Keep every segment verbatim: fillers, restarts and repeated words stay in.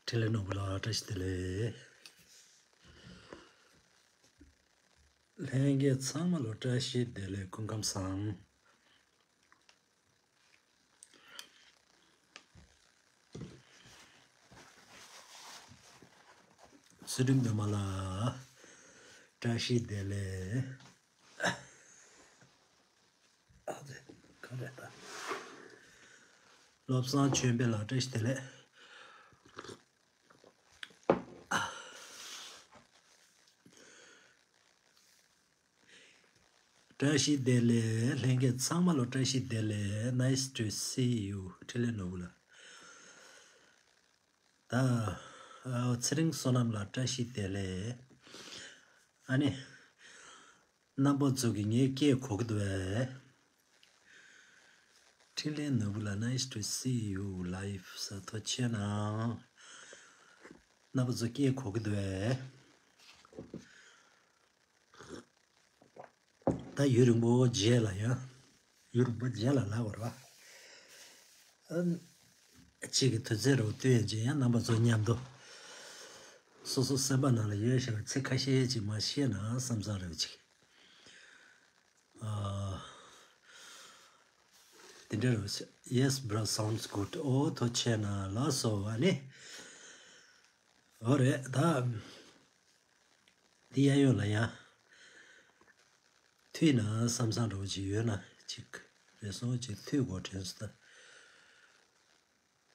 འཕྲིན་ལས་ནོར་བུ་ལགས་བཀྲ་ཤིས་བདེ་ལེགས། ལྷན་རྒྱས་ཚང་མ་ལ་བཀྲ་ཤིས་བདེ་ལེགས། སྐུ་ཁམས་བཟང་། ཚུལ་ཁྲིམས་སྒྲོལ་མ་ལགས་བཀྲ་ཤིས་བདེ་ལེགས། ཨ་ཙི། ག་རེ་ད། བློ་བཟང་ཆོས་འཕེལ་ལགས་བཀྲ་ཤིས་བདེ་ལེགས། བཀྲ་ཤིས་བདེ་ལེགས། ལྷན་རྒྱས་ཚང་མ་ལ་བཀྲ་ཤིས་བདེ་ལེགས། Nice to see you. འཕྲིན་ལས་ནོར་བུ་ལགས། ད། ཨ། ཚེ་རིང་བསོད་ནམས་ལགས་བཀྲ་ཤིས་བདེ་ལེགས། ཨ་ནི། རྣམ་པ་ཚོ་གིས་ངའི་སྐད་གོ་གི་འདུག་གས། འཕྲིན་ལས་ནོར་བུ་ལགས། Nice to see you live. ས་ཐོ་ཆེ་ན། རྣམ་པ་ཚོ་སྐད་གོ་གི་འདུག་གས། ད་ཡུན་རིང་པོ་རྗེས་ལ་ཡང་། ཡུན་རིང་པོ་རྗེས་ལ་ལབ་པ་རེད་པ། ཨ། གཅིག་གི་དུས་ཚོད་རོ་བསྟུན་ཡང་ཅིག་ཡང་རྣམ་པ་ཚོ་མཉམ་དུ། སོ་སོ་སེམས་པ་ནང་ལ་ཡོད་བཞག་པའི་ཚིག་ཁ་ཤས་ཅིག་མར་བཤད་ན་བསམ་བསམ་རེ་ཅིག་ཨ། དེ་འདྲ་རེད། Yes, bro, sounds good. ཨོ་ཐོ་ཆེ་ན་ལགས་སོ། ཨ་ནི། ཨོ་རེད་ད། འདི་གཡས་གཡོན་ལ་ཡང་མཐུད་ན་བསམ་བསམ་འདྲ་བོ་ཅིག་ཡོད་ན་ཅིག་རེ་ཟུང་ཅིག་མཐུད་དགོས་དྲན་སོང་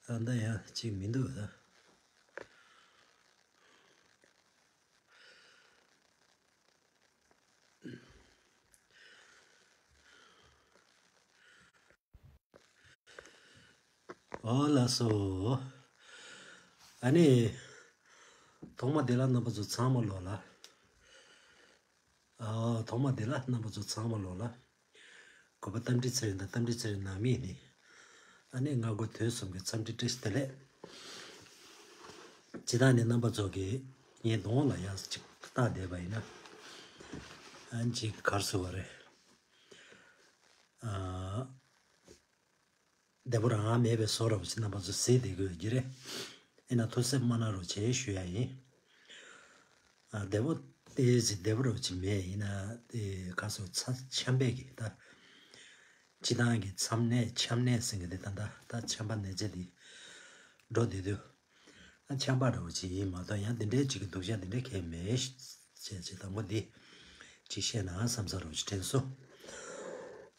ད། ད་ལྟ་ཡང་ཅིག་མི་འདུག་ད། ཨོ་ལགས་སོ། ཨ་ནི། ཐོག་མ་དེ་ལ་རྣམ་པ་ཚོ་ཚང་མ་ལོག་ལ། ཨ། ཐོག་མ་དེ་ལ་རྣམ་པ་ཚོ་ཚང་མ་ལོག་ལ། གུས་པ་རྟ་མགྲིན་ཚེ་རིང་དང་། རྟ་མགྲིན་ཚེ་རིང་ནང་མི་ནི། ཨ་ནི་སྔ་དགོང་དུས་གསུམ་གྱི་འཚམས་འདྲི་བཀྲ་ཤིས་བདེ་ལེགས། སྤྱིར་བཏང་ནས་རྣམ་པ་ཚོ་གིས་ངའི་གདོང་ལ་ཡར་ཅིག་བལྟས་བསྡད་པ་ཡིན་ན། ཨ་ཅིག་ག་རེ་ཟེར་དགོས་རེད། ཨ། བདེ་པོ་རང་མེད་པའི་བཟོ་འདྲ་བོ་ཞིག་རྣམ་པ་ཚོ་གཟིགས་བསྡད་ཀྱི་ཡོད་ཀྱི་རེད། ཡིན་ན་ཐུགས་སེམས་མ་ན་རོགས་བྱེད་ཞུ་ཡ་ཡིན། ཨ། བདེ་པོ་དེ་ཅིག་བདེ་པོ་འདྲ་བོ་ཅིག་མེད། ཡིན་ན་དེ་ག་རེ་ཟེར། ཆམ་པས་ཀྱི་ད། སྤྱིར་བཏང་གི་ཆམ་ནད་ཆམ་ནད་ཟེར་མཁན་དེ་ད་ད་ད་ཆམ་པ་ནད་ཚ་དེ་འགྲོ་བསྡད་དུས། ཨ། ཆམ་པ་འདྲ་བོ་ཅིག་ཡིན་མ་གཏོགས་ཡང་དེ་འདྲའི་ཅིག་གི་སྡུག་ཅག་དེ་འདྲ་གང་ཡང་མེད། ཅེས་ཅེས་དང་པོ་འདི་ཅིག་བཤད་ན་བསམ་བསམ་འདྲ་བོ་ཅིག་དྲན་སོང་།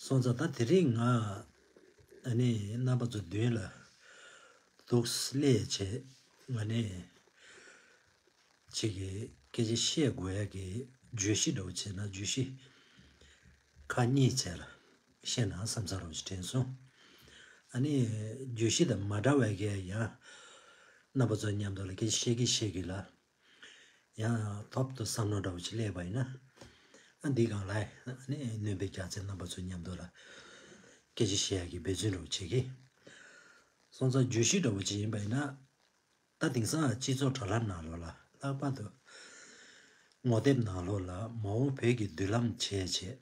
སོང་ཙང་ད་དེ་རིང་ང་ཨ་ནི་རྣམ་པ་ཚོ་མདུན་ལ་འདུག་སླེབས་བྱས། ང་ནི་ཅིག་གི་སྐད་ཆ་བཤད་དགོས་ཡ་གི་བརྗོད་གཞི་འདྲ་བོ་བྱས་ན་བརྗོད་གཞི་ཁག་གཉིས་བྱས་ལ་བཤད་ན་བསམ་བསམ་འདྲ་བོ་ཅིག་དྲན་སོང་། ཨ་ནི་བརྗོད་གཞི་དང་མ་འདྲ་བའི་གི་ཡང་རྣམ་པ་ཚོ་མཉམ་དུ་ལ་སྐད་ཆ་བཤད་ཀྱི་བཤད་ཀྱི་ལ། ཡང་ཐོབ་ཏུ་བསམ་མནོ་འདྲ་བོ་ཅིག་སླེབས་པ་ཡིན་ན། ཨ། འདི་སྒང་ལ་ཨ་ནི་སྣོན་པའི་རྒྱ་ཚད་རྣམ་པ་ཚོ་མཉམ་དུ་ལ་སྐད་ཆ་བཤད་ཡག་གི་འབད་བརྩོན་འདྲ་བོ་བྱེད་ཀྱི། སོང་ཙང་བརྗོད་གཞི་འདྲ་བོ་ཅིག་ཡིན་པ་ཡིན་ན། ད་དེང་སང་སྤྱི་ཚོགས་དྲ་ལམ་ནང་ལོགས་ལ་ལྷག་པར་དུ་ངོ་དེབ་ནང་ལོགས་ལ་མ་འོངས་བོད་ཀྱི་མདུན་ལམ་བྱས་བྱས།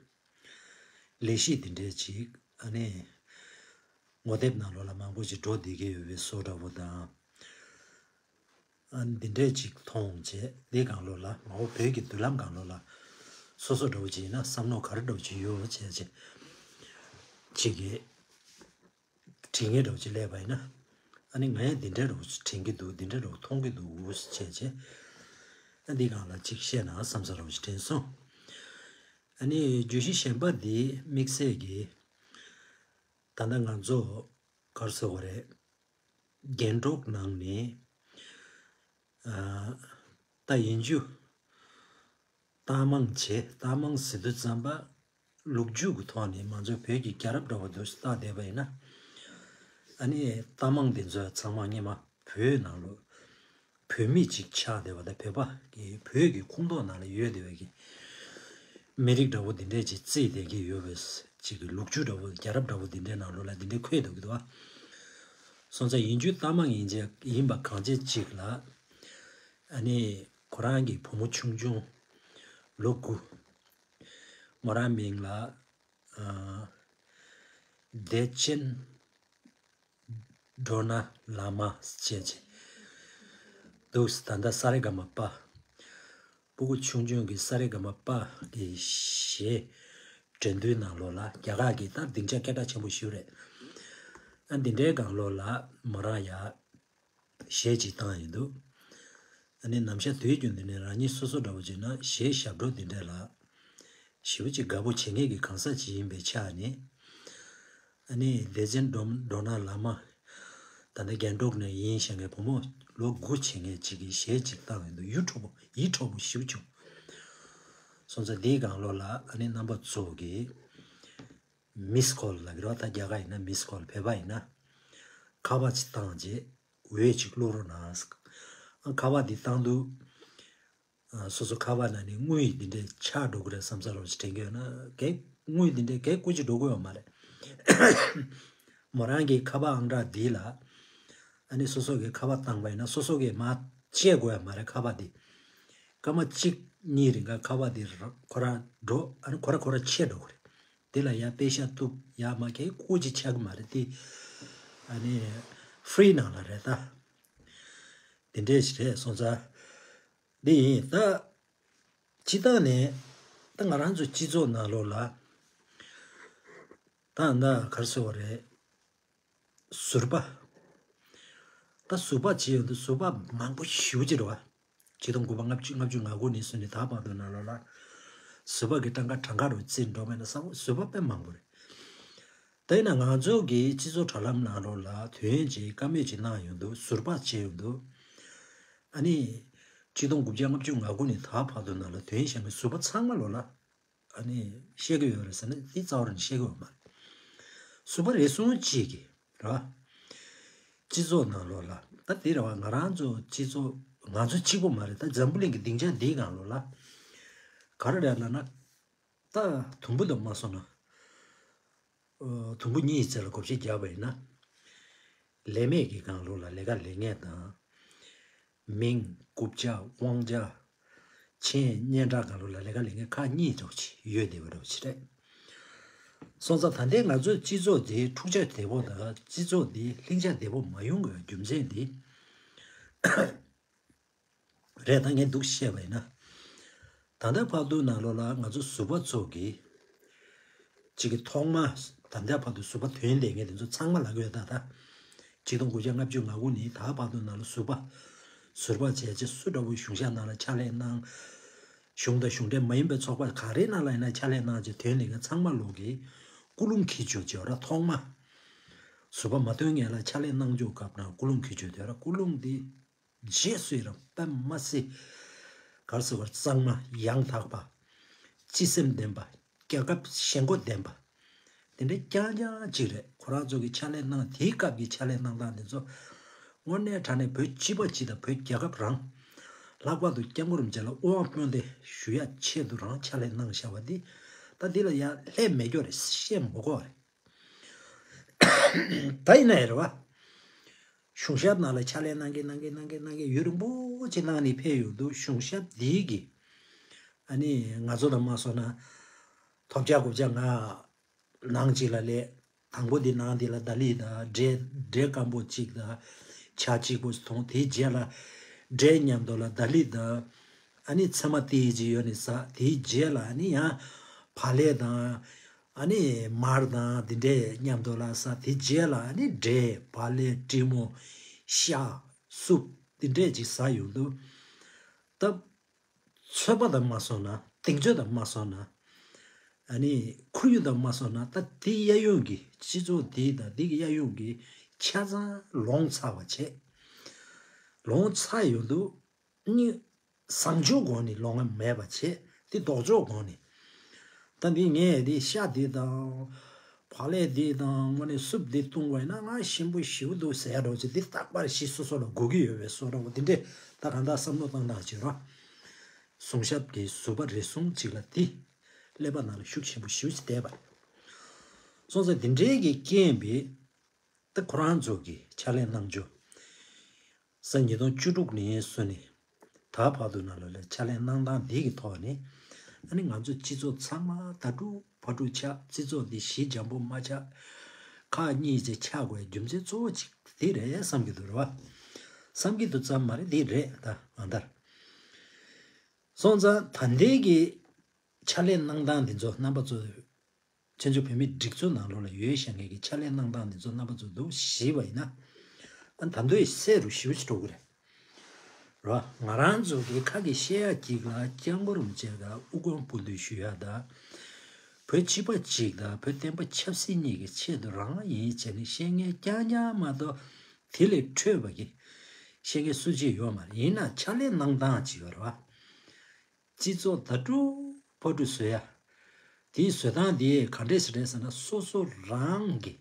ལས་གཞི་འདི་འདྲས་ཅིག་ཨ་ནི་ངོ་དེབ་ནང་ལོགས་ལ་མང་པོ་ཅིག་འགྲོ་བསྡད་ཀྱི་ཡོད་པའི་བཟོ་འདྲ་བོ་དང་། ཨ། འདི་འདྲས་ཅིག་མཐོང་བྱས། འདི་སྒང་ལོགས་ལ་མ་འོངས་བོད་ཀྱི་མདུན་ལམ་སྒང་ལོགས་ལ་སོ་སོ་འདྲ་བོ་ཅིག་ཡིན་ན་བསམ་མནོ་ག་རེ་འདྲ་བོ་ཅིག་ཡོད་བྱས་བྱས། ཅིག་གི་དྲི་ངན་འདྲ་བོ་ཅིག་སླེབས་པ་ཡིན་ན། ཨ་ནི་ང་ཡང་འདི་འདྲས་འདྲ་བོ་ཅིག་དྲན་གྱི་འདུག་འདི་འདྲས་འདྲ་བོ་མཐོང་གི་འདུག་བྱས་བྱས། ཨ། འདི་སྒང་ལ་ཅིག་བཤད་ན་བསམ་བསམ་འདྲ་བོ་ཅིག་དྲན་སོང་། ཨ་ནི་བརྗོད་གཞི་གཞན་པ་འདི་དམིགས་བསལ་གྱི་ད་ལྟ་ང་ཚོ་ག་རེ་ཟེར་དགོས་རེད། རྒྱན་སྒྲོག་ནང་ནས། ཨ། ད་ཡིན་རྒྱུ་རྟགས་མང་བྱས། རྟགས་མང་ཟེར་དུས་ཙམ་པ་ལོ་རྒྱུས་ཀྱི་ཐོག་ནས་ང་ཚོ་བོད་ཀྱི་རྒྱལ་རབས་འདྲ་བོ་འདུག་བལྟས་བསྡད་པ་ཡིན་ན། ཨ་ནི་རྟགས་མང་དེ་ཚོ་ཚང་མ་སྔོན་མ་བོད་ནང་ལོགས། བོད་མི་ཅིག་ཆགས་བསྡད་པ་དང་། བོད་པ་གི་བོད་ཀྱི་ཁོངས་གཏོགས་ནང་ལ་ཡོད་བསྡད་པའི་གི་མི་རིགས་འདྲ་བོ་འདི་འདྲས་ཅིག་བརྩིས་བསྡད་ཀྱི་ཡོད་པའི་ཅིག་གི་ལོ་རྒྱུས་འདྲ་བོ། རྒྱལ་རབས་འདྲ་བོ་འདི་འདྲའི་ནང་ལོགས་ལ་འདི་འདྲས་འཁོད་འདུག་གི་འདུག་བ། སོང་ཙང་ཡིན་རྒྱུ་རྟགས་མང་ཡིན་ཅེས་ཡིན་པ་གང་བྱས་ཅིག་ལ། ཨ་ནི་ཁོ་རང་གི་བུ་མོ་ཆུང་ཆུང་ལོ་དགུ། མོ་རང་མིང་ལ། ཨ། བདེ་ཆེན་སྒྲོལ་མ་བླ་མ་བྱས་བྱས། འདུག་ད་ལྟ་ས་རེ་ག་མ་པ། སྤུ་གུ་ཆུང་ཆུང་གི་ས་རེ་ག་མ་པ་གི་གཞས་འགྲན་བསྡུར་ནང་ལོགས་ལ་རྒྱ་གར་གྱི་ད་སྡིངས་ཆ་སྐད་གྲགས་ཆེན་པོ་ཞིག་རེད། ཨ་འདི་འདྲའི་སྒང་ལོགས་ལ་མོ་རང་ཡ་གཞས་ཅིག་བཏང་ཡིན་འདུག་ཨ་ནི་ནམ་ཞག་དུས་རྒྱུན་འདི་ནས་རང་ཉིད་སོ་སོ་འདྲ་བོ་ཅིག་ན་གཞས་ཞབས་བྲོ་འདི་འདྲ་ལ་ཞེ་པོ་ཅིག་དགའ་པོ་བྱེད་མཁན་གྱི་གང་ཟག་ཅིག་ཡིན་པའི་ཆ་ནས། ཨ་ནི་སྡེ་ཚན་འགྲོ་འགྲོ་ན་བླ་མ། ད་ལྟ་རྒྱན་འབྲུག་ནས་ཡིན་ཞེས་ངའི་བུ་མོ་ལོ་དགུ་བྱེད་མཁན་ཅིག་གིས་གཞས་ཅིག་བཏང་ཡོད་འདུག་ཡིད་འཕྲོག་པོ་ཡིད་འཕྲོག་པོ་ཞེ་པོ་བྱུང་། སོང་ཙང་འདིའི་སྒང་ལོགས་ལ་ཨ་ནི་རྣམ་པ་ཚོ་གིས་མིས་ཀོལ་ལབ་ཀྱི་རེད་བ། ད་རྒྱ་གར་ཡིན་ན་མིས་ཀོལ། བོད་པ་ཡིན་ན་ཁ་པར་ཅིག་བཏང་རྗེས་འོས་ཅིག་བླུག་རོགས་གནང་། ཨ་ཁ་པར་འདི་བཏང་དུས། ཨ་སོ་སོ་ཁ་པར་ནང་ནས་དངུལ་འདི་འདྲས་ཆག་འགྲོ་གི་རེད་བསམ་ས་རོགས་ཅིག་དྲན་གྱི་ཡོད་ན་གས་དངུལ་འདི་འདྲས་གས་བརྐུ་ཅིག་འགྲོ་གི་ཡོད་མ་རེད། མོ་རང་གི་ཁ་པར་ཨང་གྲངས་འདི་ལ་ཨ་ནི་སོ་སོ་གི་ཁ་པར་བཏང་པ་ཡིན་ན་སོ་སོ་གི་མ་བཅད་དགོས་ཡ་མ་རེད། ཁ་པར་འདི་སྐར་མ་གཅིག་གཉིས་རིང་ག་ཁ་པར་འདི་ར་ཁོ་ར་འགྲོ། ཨ་ནི་ཁོ་ར་ཁོ་ར་ཆད་འགྲོ་གི་རེད། འདི་ལ་ཡ་པེ་ཤ་གཏུབ་ཡ་མ་གས་བརྐུ་ཅིག་ཆག་གི་མ་རེད། འདི་ཨ་ནི་ཧྥི་རི་ནང་ལ་རེད་ད། འདི་འདྲས་ཞིག་རེད་སོང་ཙང་། འདི་ཡིན་ད། སྤྱི་བཏང་ནས་ད་ང་རང་ཚོ་སྤྱི་ཚོགས་ནང་ལོགས་ལ་ད་ད་ག་རེ་ཟེར་བ་རེད། ཟུར་པ། ད་ཟུར་པ་བྱས་ཡོང་དུས་ཟུར་པ་མང་པོ་ཞེ་པོ་ཅིག་རེད་བ། ཆིག་སྟོང་དགུ་བརྒྱ་ལྔ་བཅུ་ལྔ་བཅུ་ང་དགུ་ནས་བཟུང་ནས་ད་བར་དུ་ནང་ལོགས་ལ་ཟུར་པ་གི་གྲངས་ཀ་གྲངས་ཀ་རུ་བརྩིས་འགྲོ་མེད་ན་ས་བོ་ཟུར་པ་དཔེ་མང་པོ་རེད། དེས་ན་ང་ཚོ་གི་སྤྱི་ཚོགས་དྲ་ལམ་ནང་ལོགས་ལ་དོན་ཡོད་ཅིག་བཀའ་མོལ་ཅིག་གནང་ཡོང་དུས་ཟུར་པ་བྱས་ཡོང་དུས། ཨ་ནི། ཆིག་སྟོང་དགུ་བརྒྱ་ལྔ་བཅུ་ང་དགུ་ནས་ད་བར་དུ་ནང་ལ་དོན་ཡོད་ཤར་མའི་ཟུར་པ་ཚང་མ་ལོགས་ལ། ཨ་ནི། བཤད་ཀྱི་ཡོད་རེད་ཟེར་ན་དེ་རྩ་བ་རང་བཤད་ཀྱི་ཡོད་མ་རེད། ཟུར་པ་རེ་ཟུང་གཅིག་གིས་ར། སྤྱི་ཚོགས་ནང་ལོགས་ལ་ད་དེ་རེད་བ། ང་རང་ཚོ་སྤྱི་ཚོགས་ང་ཚོ་གཅིག་པོ་མ་རེད། ད་འཛམ་བུ་གླིང་གི་སྡིངས་ཆ་འདིའི་སྒང་ལོགས་ལ་ག་རེ་རེད་ལབ་ན། ད་དུམ་བུ་དང་མ་སོང་ན། ཨོ། དུམ་བུ་གཉིས་ཡི་རྩེ་ལ་བགོ་བཤའ་བརྒྱབ་པ་ཡིན་ན། ལས་མེད་ཀྱི་སྒང་ལོགས་ལ་ལས་ཀ་ལས་མཁན་དང་། མིང་། རྐུབ་ཀྱག་དབང་ཆ། མཆན། སྙན་གྲགས་སྒང་ལོགས་ལ་ལས་ཀ་ལས་མཁན་ཁག་གཉིས་འདྲ་བོ་ཅིག་ཡོད་བསྡད་པ་འདྲ་བོ་ཅིག་རེད། སོང་ཙང་ད་ལྟའི་ང་ཚོའི་སྤྱི་ཚོགས་འདི་འཁྲུག་ཆ་དོད་པོ་དང་སྤྱི་ཚོགས་འདི་ལྷིང་ཆ་དོད་པོ་མ་ཡོང་དགོས་རྒྱུ་མཚན་འདི། རེད། ད་ངས་འདུག་བཤད་པ་ཡིན་ན། ད་ལྟ་བར་དུ་ནང་ལོགས་ལ་ང་ཚོ་ཟུར་པ་ཚོ་གིས། གཅིག་གི་ཐོག་མ། ད་ལྟ་བར་དུ་ཟུར་པ་ཐོན་བསྡད་མཁན་དེ་ཚོ་ཚང་མ་ལབ་ཀྱི་ཡོད་ད་ད། ཆིག་སྟོང་དགུ་བརྒྱ་ལྔ་བཅུ་ང་དགུ་ནས་ད་བར་དུ་ནང་ལ་ཟུར་པ། ཟུར་པ་བྱས་རྗེས་སུ་འདྲ་བོ་གཞུང་ཞབས་ནང་ལ་ཕྱག་ལས་གནང་། གཞུང་དང་གཞུང་འབྲེལ་མ་ཡིན་པའི་ཚོགས་པ་ག་རེ་ནང་ལ་ཡིན་ན་ཕྱག་ལས་གནང་བྱས་ཐོན་བསྡད་མཁན་ཚང་མ་ལོག་གིས་ཀུན་སློང་འཁྱེར་བཅུག་བྱས་ར། ཐོག་མ། ཟུར་པ་མ་ཐོན་སྔོན་ལ་ཕྱག་ལས་གནང་བཅུག་སྐབས་ན་ཀུན་སློང་འཁྱེར་བཅུག་དེ་ར། ཀུན་སློང་འདི། རྗེས་སུ་ཡི་རང་དཔེ་མ་སྲིད། ག་རེ་ཟེར་བ། གཙང་མ་ཡང་དག་པ། སྤྱི་སེམས་ལྡན་པ། རྒྱལ་ཁབ་ཞེན་ཁོག་ལྡན་པ། དེ་འདྲའི་རྐྱང་རྐྱང་ཅིག་རེད། ཁོ་རང་ཚོ་གི་ཕྱག་ལས་གནང་། དེའི་སྐབས་ཀྱི་ཕྱག་ལས་གནང་སྟངས་དེ་ཚོ། དངོས་གནས་དྲང་གནས་བོད་སྤྱི་པ་སྤྱི་དང་བོད་རྒྱལ་ཁབ་རང་། ལྷག་པར་དུ་སྐྱབས་མགོན་རིན་པོ་ཆེ་ལ་དབུ་འཕང་དཔུང་འདེགས་ཞུ་ཡ་ཆེད་དུ་རང་ཕྱག་ལས་གནང་བཞག་པ་འདི། ད་འདི་ལ་ཡང་ལྷད་མེད་སྐྱོ་རེད། བཤད་མི་དགོས་རེད། ད་ཡིན་ན་ཡང་རེད་བ། གཞུང་ཞབས་ནང་ལ་ཕྱག་ལས་གནང་གིན་གནང་གིན་གནང་གིན་གནང་གིན་ཡུན་རིང་པོ་ཅིག་གནང་ནས་ཕེབས་ཡོང་དུས། གཞུང་ཞབས་འདིའི་གི། ཨ་ནི་ང་ཚོ་དང་མ་སོང་ན། ཐོབ་རྒྱག་རྐུབ་ཀྱག་ང་ནང་གཅིག་ལ་སླེབས། དང་པོ་འདི་ནང་འདི་ལ་ད་ལི་དང་འབྲས། འབྲས་སྐམ་པོ་གཅིག་དང་ཇ་གཅིག་པོ་འཐུང་། དེའི་རྗེས་ལ་འབྲས་མཉམ་དུ་ལ་ད་ལི་དང་། ཨ་ནི་ཚལ་མ་ཏི་ཡི་ཅིག་ཡོད་ནི་ཟ། དེའི་རྗེས་ལ་ཨ་ནི་ཡང་བག་ལེབ་དང་། ཨ་ནི་མར་དང་འདི་འདྲས་མཉམ་དུ་ལ་ཟ། དེའི་རྗེས་ལ་ཨ་ནི་འབྲས། བག་ལེབ། ཀྲིན་མོ། ཤ། སུབ། འདི་འདྲས་ཅིག་ཟ་ཡོང་དུས། ད་ཚོད་པ་དང་མ་སོང་ན། གདེང་ཚོད་དང་མ་སོང་ན། ཨ་ནི་ཁོར་ཡུག་དང་མ་སོང་ན། ད་དེའི་གཡས་གཡོན་གྱི། སྤྱི་ཚོགས་དེའི་དང་དེའི་གཡས་གཡོན་གྱི་ཆ་ཚང་ལོང་ཚར་བ་བྱས། ལོང་ཚར་ཡོང་དུས། ནི། བཟང་ཕྱོགས་སྒོ་ནས་ལོང་བ་མེད་པ་བྱས། དེ་ལྡོག་ཕྱོགས་སྒོ་ནས། ད་འདི་ངས་འདི་ཤ་འདི་དང་། བག་ལེབ་འདི་དང་། དངོས་གནས་སུབ་འདི་བཏུང་བ་ཡིན་ན་ང་ཞིམ་པོ་ཞེ་པོ་འདུག་ཟེར་ཡ་འདྲ་བོ་ཅིག་འདི་རྟག་པར་ཞིག་སོ་སོ་ལ་དགོས་ཀྱི་ཡོད་པའི་བཟོ་འདྲ་བོ་འདི་འདྲས། ད་གང་ལྟར་བསམ་བློ་བཏང་སྟངས་ཅིག་ར། གཞུང་ཞབས་ཀྱི་ཟུར་པ་རེ་ཟུང་ཅིག་ལ་འདི་ཀླད་པ་ནང་ལ་ཤུགས་ཆེན་པོ་ཞེ་པོ་ཅིག་བསྡད་པ་རེད། སོང་ཙང་འདི་འདྲའི་གི་རྐྱེན་པས། ད་ཁོ་རང་ཚོ་གི་ཕྱག་ལས་གནང་རྒྱུ། ཟེར། ཉིས་སྟོང་བཅུ་དྲུག་ནས་བཟུང་ནས་ད་བར་དུ་ནང་ལོགས་ལ་ཕྱག་ལས་གནང་སྟངས་འདི་གི་ཐོག་ནས། ཨ་ནི་ང་ཚོ་སྤྱི་ཚོགས་ཚང་མ་ད་དྲུག་ཕར་དྲུག་ཆགས། སྤྱི་ཚོགས་འདི་ཞི་འཇམ་པོ་མ་ཆགས། ཁག་གཉིས་ཅིག་ཆགས་དགོས་རྒྱུ་མཚན་གཙོ་བོ་གཅིག་འདི་རེད་བསམ་གྱི་འདུག་རེད་བ། བསམ་གྱི་འདུག་ཙམ་མ་རེད། འདི་རེད་ད་གང་ལྟར། སོང་ཙང་ད་ལྟའི་གི་ཕྱག་ལས་གནང་སྟངས་འདི་ཚོ་རྣམ་པ་ཚོ་བཙན་བྱོལ་བོད་མིའི་སྒྲིག་འཛུགས་ནང་ལོགས་ལ་ཡོད་བཞག་མཁན་གྱི་ཕྱག་ལས་གནང་སྟངས་འདི་ཚོ་རྣམ་པ་ཚོ་འདུག་ཞིབ་པ་ཡིན་ན། ཨ་ད་དུང་གསལ་རུ་ཞེ་པོ་ཅིག་འགྲོ་གི་རེད། རོ། ང་རང་ཚོ་གི་ཁ་གི་བཤད་ཡ་གཅིག་ལ་སྐྱབས་མགོན་རིན་པོ་ཆེ་ལ་དབུ་དགོངས་ཕུལ་འདུན་ཞུ་ཡ་དང་། བོད་སྤྱི་པ་གཅིག་དང་བོད་བསྟན་པ་ཆབ་སྲིད་གཉིས་ཀྱི་ཆེད་དུ་རང་དབང་ཡིན་བྱས་ནས་བཤད་མཁན་རྐྱང་རྐྱང་མ་གཏོགས་དེ་ལས་འཕྲོས་པ་གི་བཤད་མཁན་སུ་གཅིག་ཡོད་མ་རེད། ཡིན་ན་ཕྱག་ལས་གནང་སྟངས་གཅིག་ཡོད་རེད་བ། སྤྱི་ཚོགས་ད་དྲུག་ཕོ་དྲུག་བཟོ་ཡ། དེའི་བཟོ་སྟངས་དེ་ག་འདྲས་ཞིག་རེད་ཟེར་ན། སོ་སོ་རང་གི་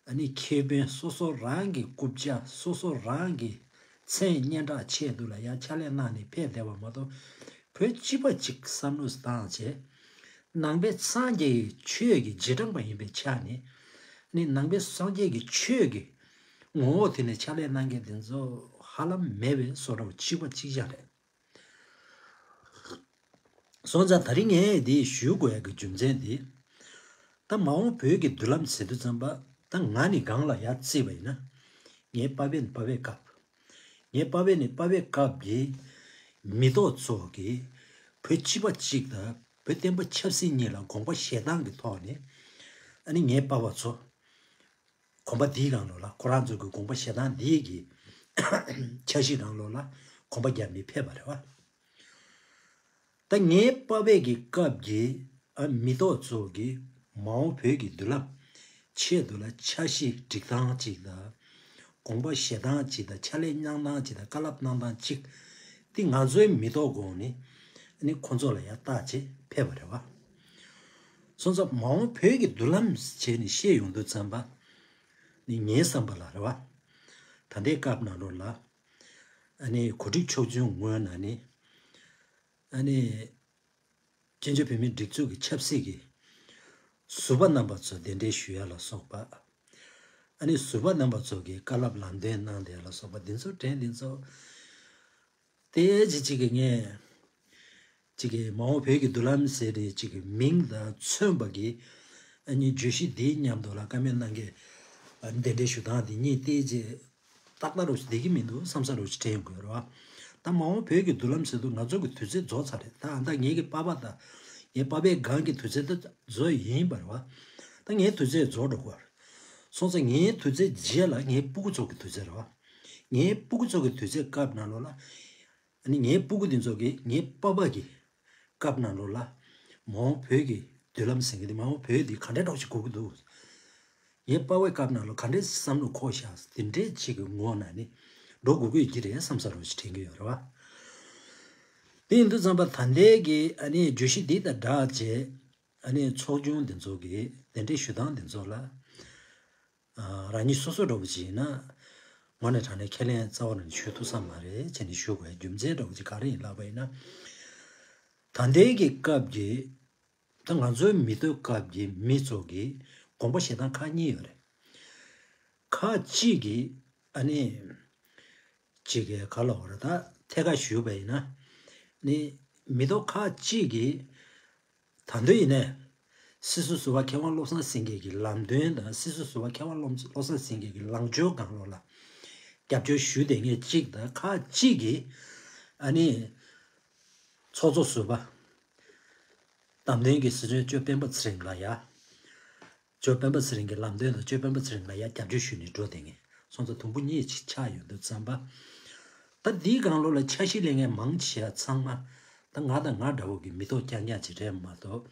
ཨ་ནི་ཁེ་ཕན། སོ་སོ་རང་གི་རྐུབ་ཀྱག་སོ་སོ་རང་གི་མཚན་སྙན་གྲགས་ཆེད་དུ་ལ་ཡ་ཕྱག་ལས་གནང་ནས་ཕེབས་བསྡད་པ་མ་གཏོགས། བོད་སྤྱི་པ་གཅིག་བསམ་བློ་བཏང་བྱས། ནང་པའི་སངས་རྒྱས་ཀྱི་ཆོས་ཀྱི་རྗེས་འབྲང་པ་ཡིན་པའི་ཆ་ནས་ནི། ནང་པའི་སངས་རྒྱས་ཀྱི་ཆོས་ཀྱི་ངོ་བོ་དེ་ནས་ཕྱག་ལས་གནང་མཁན་དེ་ཚོ་ཧ་ལམ་མེད་པའི་བཟོ་འདྲ་བོ་གཅིག་པ་གཅིག་རྐྱང་རེད། སོང་ཙང་ད་རིང་ངས་འདི་ཞུ་དགོས་ཡ་གི་རྒྱུ་མཚན་འདི། ད་མ་འོངས་བོད་ཀྱི་མདུན་ལམ་ཟེར་དུས་ཙམ་པ། ད་ང་ནི་སྒང་ལ་ཡར་བརྩིས་པ་ཡིན་ན། ངའི་པ་ཕས་ནི་པ་ཕའི་སྐབས། ངའི་པ་ཕས་ནི་པ་ཕའི་སྐབས་ཀྱི་མི་ཐོག་ཚོ་གི་བོད་སྤྱི་པ་གཅིག་དང་བོད་བསྟན་པ་ཆབ་སྲིད་གཉིས་ལ་དགོངས་པ་བཞེས་སྟངས་ཀྱི་ཐོག་ནས། ཨ་ནི་ངའི་པ་ཕ་ཚོ་གོམ་པ་འདིའི་སྒང་ལོགས་ལ། ཁོ་རང་ཚོ་གི་དགོངས་པ་བཞེས་སྟངས་འདི་གི་འཆར་གཞི་རང་ལོགས་ལ་གོམ་པ་རྒྱབ་ནས་ཕེབས་པ་རེད་བ། ད་ངའི་པ་ཕས་ཀྱི་སྐབས་ཀྱི་ཨ་མི་ཐོག་ཚོ་གི་མ་འོངས་བོད་ཀྱི་མདུན་ལམ་ཆེད་དུ་ལ་འཆར་གཞི་སྒྲིག་སྟངས་གཅིག་དང་། དགོངས་པ་བཞེས་སྟངས་གཅིག་དང་། ཕྱག་ལས་གནང་སྟངས་གཅིག་དང་། བཀའ་སློབ་གནང་སྟངས་གཅིག་དེ་ང་ཚོའི་མི་ཐོག་གོང་ནས་ཨ་ནི་ཁོ་ཚོ་ལ་ཡར་བཏགས་བྱས་ཕེབས་པ་རེད་བ། སོང་ཙང་མ་འོངས་བོད་ཀྱི་མདུན་ལམ་བྱས་ནས་བཤད་ཡོང་དུས་ཙམ་པ། ནི་ངའི་བསམ་པ་ལ་རེད་བ། ད་ལྟའི་སྐབས་ནང་ལོགས་ལ། ཨ་ནི་གོ་སྒྲིག་ཆོག་མཆན་ངོས་ནས་ནི། ཨ་ནི་བཙན་བྱོལ་བོད་མིའི་སྒྲིག་འཛུགས་ཀྱི་ཆབ་སྲིད་ཀྱི་ཟུར་པ་རྣམ་པ་ཚོ་གདན་འདྲེན་ཞུ་ཡ་ལ་སོགས་པ། ཨ་ནི་ཟུར་པ་རྣམ་པ་ཚོ་གི་བཀའ་སློབ་ལམ་སྟོན་གནང་བསྡད་ཡ་ལ་སོགས་པ་འདི་ཚོ་དྲན། འདི་ཚོ་དེ་ཅི་ཅིག་གི་ངས་ཅིག་གི་མ་འོངས་བོད་ཀྱི་མདུན་ལམ་ཟེར་ཏེ་ཅིག་གི་མིང་དང་མཚོན་པ་གི་ཨ་ནི་བརྗོད་གཞི་འདིའི་མཉམ་དུ་ལ་བཀའ་མོལ་གནང་མཁན་གདན་འདྲེན་ཞུ་སྟངས་འདི་གཉིས་ཏོག་ཙམ་ཏག་ཏག་རུ་བསྡད་ཀྱི་མི་འདུག་བསམ་ས་རུ་ཅིག་དྲན་ཡོང་གི་ཡོད་རེད་བ། ད་མ་འོངས་བོད་ཀྱི་མདུན་ལམ་ཟེར་དུས་ང་ཚོ་གི་དུས་ཚོད་རྫོགས་ཚར་རེད། ད་ཨ་ད་ངེད་ཀྱི་པ་ཕ་དང་ངའི་པ་ཕའི་སྒང་གི་དུས་ཚོད་ད་རྫོགས་ཡིན་པ་རེད་བ། ད་ངའི་དུས་ཚོད་རྫོགས་འགྲོ་གི་ཡོད་རེད། སོང་ཙང་ངའི་དུས་ཚོད་རྗེས་ལ་ངའི་སྤུ་གུ་ཚོ་གི་དུས་ཚོད་རེད་བ། ངའི་སྤུ་གུ་ཚོ་གི་དུས་ཚོད་སྐབས་ནང་ལོགས་ལ། ཨ་ནི་ངའི་སྤུ་གུ་འདི་ཚོ་གིས་ངའི་པ་ཕ་གི་སྐབས་ནང་ལོགས་ལ་མ་འོངས་བོད་ཀྱི་མདུན་ལམ་ཟེར་མཁན་དེ། མ་འོངས་བོད་འདི་ག་འདྲས་འདྲ་བོ་ཞིག་དགོས་ཀྱི་འདུག་ངའི་པ་ཕའི་སྐབས་ནང་ལོགས་ག་འདྲས་བསམ་བློ་འཁོར་བཞག་དེ་འདྲས་ཅིག་གི་ངོ་ནས་ནི་འགྲོ་དགོས་ཀྱི་ཡོད་ཀྱི་རེད་བསམ་ས་རུ་ཞིག་དྲན་གྱི་ཡོད་རེད་བ། དེ་ཡིན་དུས་ཙམ་པ་ད་ལྟའི་གི་ཨ་ནི་བརྗོད་གཞི་འདི་དང་སྦྲགས་བྱས། ཨ་ནི་ཚོགས་ཆུང་འདི་ཚོ་གི་གདན་འདྲེན་ཞུ་སྟངས་འདི་ཚོ་ལ། ཨ་རང་ཉིད་སོ་སོ་འདྲ་བོ་ཅིག་ཡིན་ན། དངོས་གནས་དྲང་གནས་ཁས་ལེན་རྩ་བ་ནས་ཞུ་ཐུབ་ས་མ་རེད་བྱས་ནས་ཞུ་དགོས་རྒྱུ་མཚན་འདྲ་བོ་ཅིག་ག་རེ་ཡིན་ལབ་པ་ཡིན་ན། ད་ལྟའི་གི་སྐབས་ཀྱི་ད་ང་ཚོའི་མི་ཐོག་སྐབས་ཀྱི་མི་ཚོ་གི་དགོངས་པ་བཞེས་སྟངས་ཁག་གཉིས་ཡོད་རེད། ཁག་གཅིག་གིས་ཨ་ནི་གཅིག་གི་ག་ལ་བ་རེད། ད་ཐད་ཀར་ཞུས་པ་ཡིན་ན་ནི། མི་ཐོག་ཁག་གཅིག་གིས་ད་དུང་ཡིན་ནའི་སྲིད་ཟུར་ཟུར་པ་མཁས་དབང་བློ་བཟང་སེང་གེ་གི་ལམ་སྟོན་དང་། སྲིད་ཟུར་ཟུར་པ་མཁས་དབང་བློ་བློ་བཟང་སེང་གེ་གི་ལངས་ཕྱོགས་སྒང་ལོགས་ལ་རྒྱབ་སྐྱོར་ཞུ་བསྡད་མཁན་གཅིག་དང་། ཁག་གཅིག་གིས་ཨ་ནི་ཚོགས་གཙོ་ཟུར་པ་བདམས་ཐོན་གྱི་སྲིད་བློན་ཇོ་སྤེན་པ་ཚེ་རིང་ལ་ཡ། ཇོ་སྤེན་པ་ཚེ་རིང་གི་ལམ་སྟོན་དང་ཇོ་སྤེན་པ་ཚེ་རིང་ལ་ཡ་རྒྱབ་སྐྱོར་ཞུས་ནས་འགྲོ་བསྡད་མཁན་སོང་ཙང་དུམ་བུ་གཉིས་ཅིག་ཆགས་ཡོང་དུས་ཙམ་པ། ད་འདིའི་སྒང་ལོགས་ལ་འཆར་གཞི་ལེན་མཁན་མང་ཆེ་བ་ཚང་མ་ད་ང་དང་ང་འདྲ་བོ་གི་མི་ཐོག་རྐྱང་རྐྱང་ཅིག་རེད་མ་གཏོགས།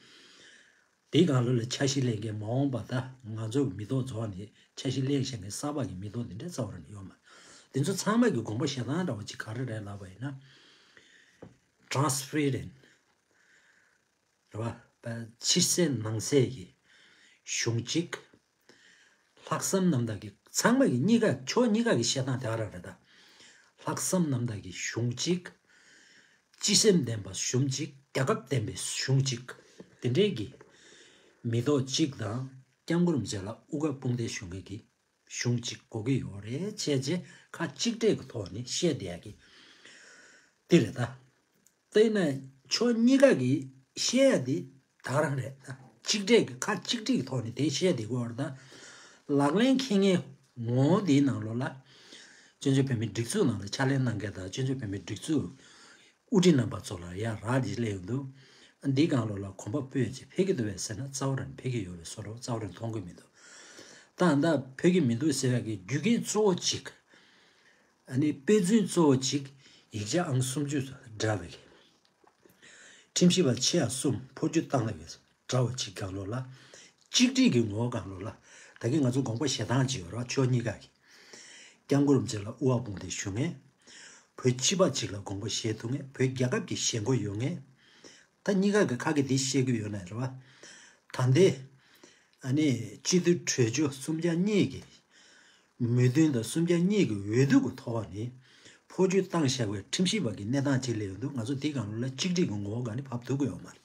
དེའི་སྒང་ལོགས་ལ་འཆར་གཞི་ལེན་མཁན་མ་འོངས་པ་ད་ང་ཚོ་གི་མི་ཐོག་རྫོགས་ནས་འཆར་གཞི་ལེན་བཞིན་པའི་གསར་པ་གི་མི་ཐོག་འདི་འདྲའི་རྩ་བ་རང་ཡོད་མ་རེད། འདི་ཚོ་ཚང་མ་གི་དགོངས་པ་བཞེས་སྟངས་འདྲ་བོ་ཅིག་ག་རེ་རེད་ལབ་པ་ཡིན་ན། Transparent རེད་བ། སྤྱི་གསལ་ནང་གསལ་གྱི་གཞུང་གཅིག་ལྷག་བསམ་རྣམ་དག་གི། ཚང་མ་གི་གཉིས་ཀ་ཕྱོགས་གཉིས་ཀ་གི་བཤད་སྟངས་དེ་ག་རང་རེད་ད། ལྷག་བསམ་རྣམ་དག་གི་གཞུང་གཅིག་སྤྱི་སེམས་ལྡན་པ་གཞུང་གཅིག་རྒྱལ་ཁབ་བསྟན་པའི་གཞུང་གཅིག་དེ་འདྲའི་གི་མི་ཐོག་གཅིག་དང་། སྐྱབས་མགོན་རིན་པོ་ཆེ་ལ་དབུ་ཁྲིད་དཔུང་སྡེ་ཞུ་མཁན་གྱི་གཞུང་གཅིག་དགོས་ཀྱི་ཡོད་རེད་བྱས་རྗེས་ཁག་གཅིག་སྒྲིལ་གྱི་ཐོག་ནས་བཤད་བསྡད་ཡ་གི་དེ་རེད་ད། དེ་ན་ཕྱོགས་གཉིས་ཀ་གི་བཤད་ཡ་དེ་ད་རང་རེད་ད། གཅིག་སྒྲིལ་གྱི་ཁག་གཅིག་སྒྲིལ་གྱི་ཐོག་ནས་དེ་བཤད་བསྡད་ཀྱི་ཡོད་རེད་ད། ལག་ལེན་འཁེལ་མཁན་ངོ་བོ་དེའི་ནང་ལོགས་ལ་ བཙན་བྱོལ་བོད་མིའི་སྒྲིག་འཛུགས་ནང་ལ་ཕྱག་ལས་གནང་མཁན་དང་བཙན་བྱོལ་བོད་མིའི་སྒྲིག་འཛུགས་དབུ་ཁྲིད་རྣམ་པ་ཚོ་ལ་ཡ་རག་ལས་སླེབས་ཡོང་དུས། འདིའི་སྒང་ལོགས་ལ་གོམ་པ་སྤོས་ཀྱི་ཕེབས་ཀྱི་འདུག་བས་ཟེར་ན་རྩ་བ་རང་ཕེབས་ཀྱི་ཡོད་པའི་བཟོ་འདྲ་རྩ་བ་རང་མཐོང་གི་མི་འདུག་ད་ད་ཕེབས་ཀྱི་མི་འདུག་ཟེར་ཡག་གི་རྒྱུ་རྐྱེན་གཙོ་བོ་གཅིག་ཨ་ནི་དཔེ་མཚོན་གཙོ་བོ་གཅིག་ཡིག་ཆ་ཨང་སུམ་ཅུ་སོགས་འདྲ་བའི་ཁྲིམས་ཞིབ་པ་ཆེ་ཡང་གསུམ་འཕོ་འགྱུར་བཏང་ལ་ཡོད་འདྲ་བ་གཅིག་སྒང་ལོགས་ལ། གཅིག་སྒྲིལ་གྱི་ངོ་བོ་སྒང་ལོགས་ལ། ད་གིན་ང་ཚོ་དགོངས་པ་བཞེས་སྟངས་ཅིག་ཡོད་རེད་བ། ཕྱོགས་གཉིས་ཀ་གི་སྐྱབས་མགོན་རིན་པོ་ཆེ་ལ་དབུ་བ་དཔུང་འདེགས་ཞུ་མཁན། བོད་སྤྱི་པ་གཅིག་ལ་དགོངས་པ་བཞེས་ཐུབ་མཁན། བོད་རྒྱལ་ཁབ་ཀྱི་ཞེན་ཁོག་ཡོད་མཁན། ད་གཉིས་ཀ་གི་ཁ་གི་འདི་བཤད་ཀྱི་ཡོད་ན་རེད་བ། ད་ལྟའི་ཨ་ནི་སྤྱི་འཐུས་གྲོས་ཆོད་སུམ་བརྒྱ་གཉིས་ཀྱི་མོས་མཐུན་དང་སུམ་བརྒྱ་གཉིས་ཀྱི་འོས་བསྡུ་གི་ཐོག་ནས་འཕོ་འགྱུར་བཏང་བཞག་པའི་ཁྲིམས་ཞིབ་པ་གི་གནས་སྟངས་ཅིག་སླེབས་ཡོང་དུས། ང་ཚོ་འདི་སྒང་ལོགས་ལ་གཅིག་སྒྲིལ་གྱི་ངོ་བོ་སྒང་ནས་བབས་ཐུབ་ཀྱི་ཡོད་མ་རེད།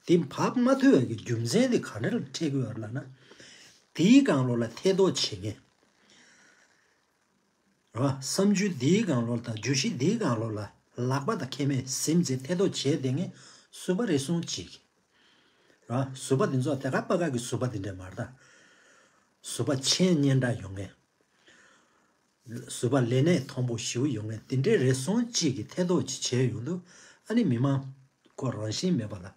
དེ་བབས་མ་ཐུབ་པའི་གི་རྒྱུ་མཚན་དེ་ག་འདྲ་ལ་འཕྲད་ཀྱི་ཡོད་རེད་ལབ་ན། དེའི་སྒང་ལོགས་ལ་ཐེ་གཏོགས་བྱེད་མཁན་རེད་བ། བསམ་ཚུལ་འདིའི་སྒང་ལོགས་དང་བརྗོད་གཞི་འདིའི་སྒང་ལོགས་ལ་ལག་པ་དང་མཁལ་མས་ཟིན་བྱས་ཐེ་གཏོགས་བྱས་བསྡད་མཁན་ཟུར་པ་རེ་ཟུང་གཅིག་རེད་བ། ཟུར་པ་དེ་ཚོ་དེ་ག་པ་ག་གི་ཟུར་པ་དེ་འདྲ་མ་རེད་ད། ཟུར་པ་མཆན་སྙན་གྲགས་ཡོད་མཁན། ཟུར་པ་ལས་གནས་མཐོན་པོ་ཞེ་པོ་ཡོད་མཁན་དེ་འདྲའི་རེ་ཟུང་གཅིག་གིས་ཐེ་གཏོགས་ཅིག་བྱས་ཡོང་དུས། ཨ་ནི་མི་མང་ཁོ་རང་བཞིན་མེད་པ་ལ་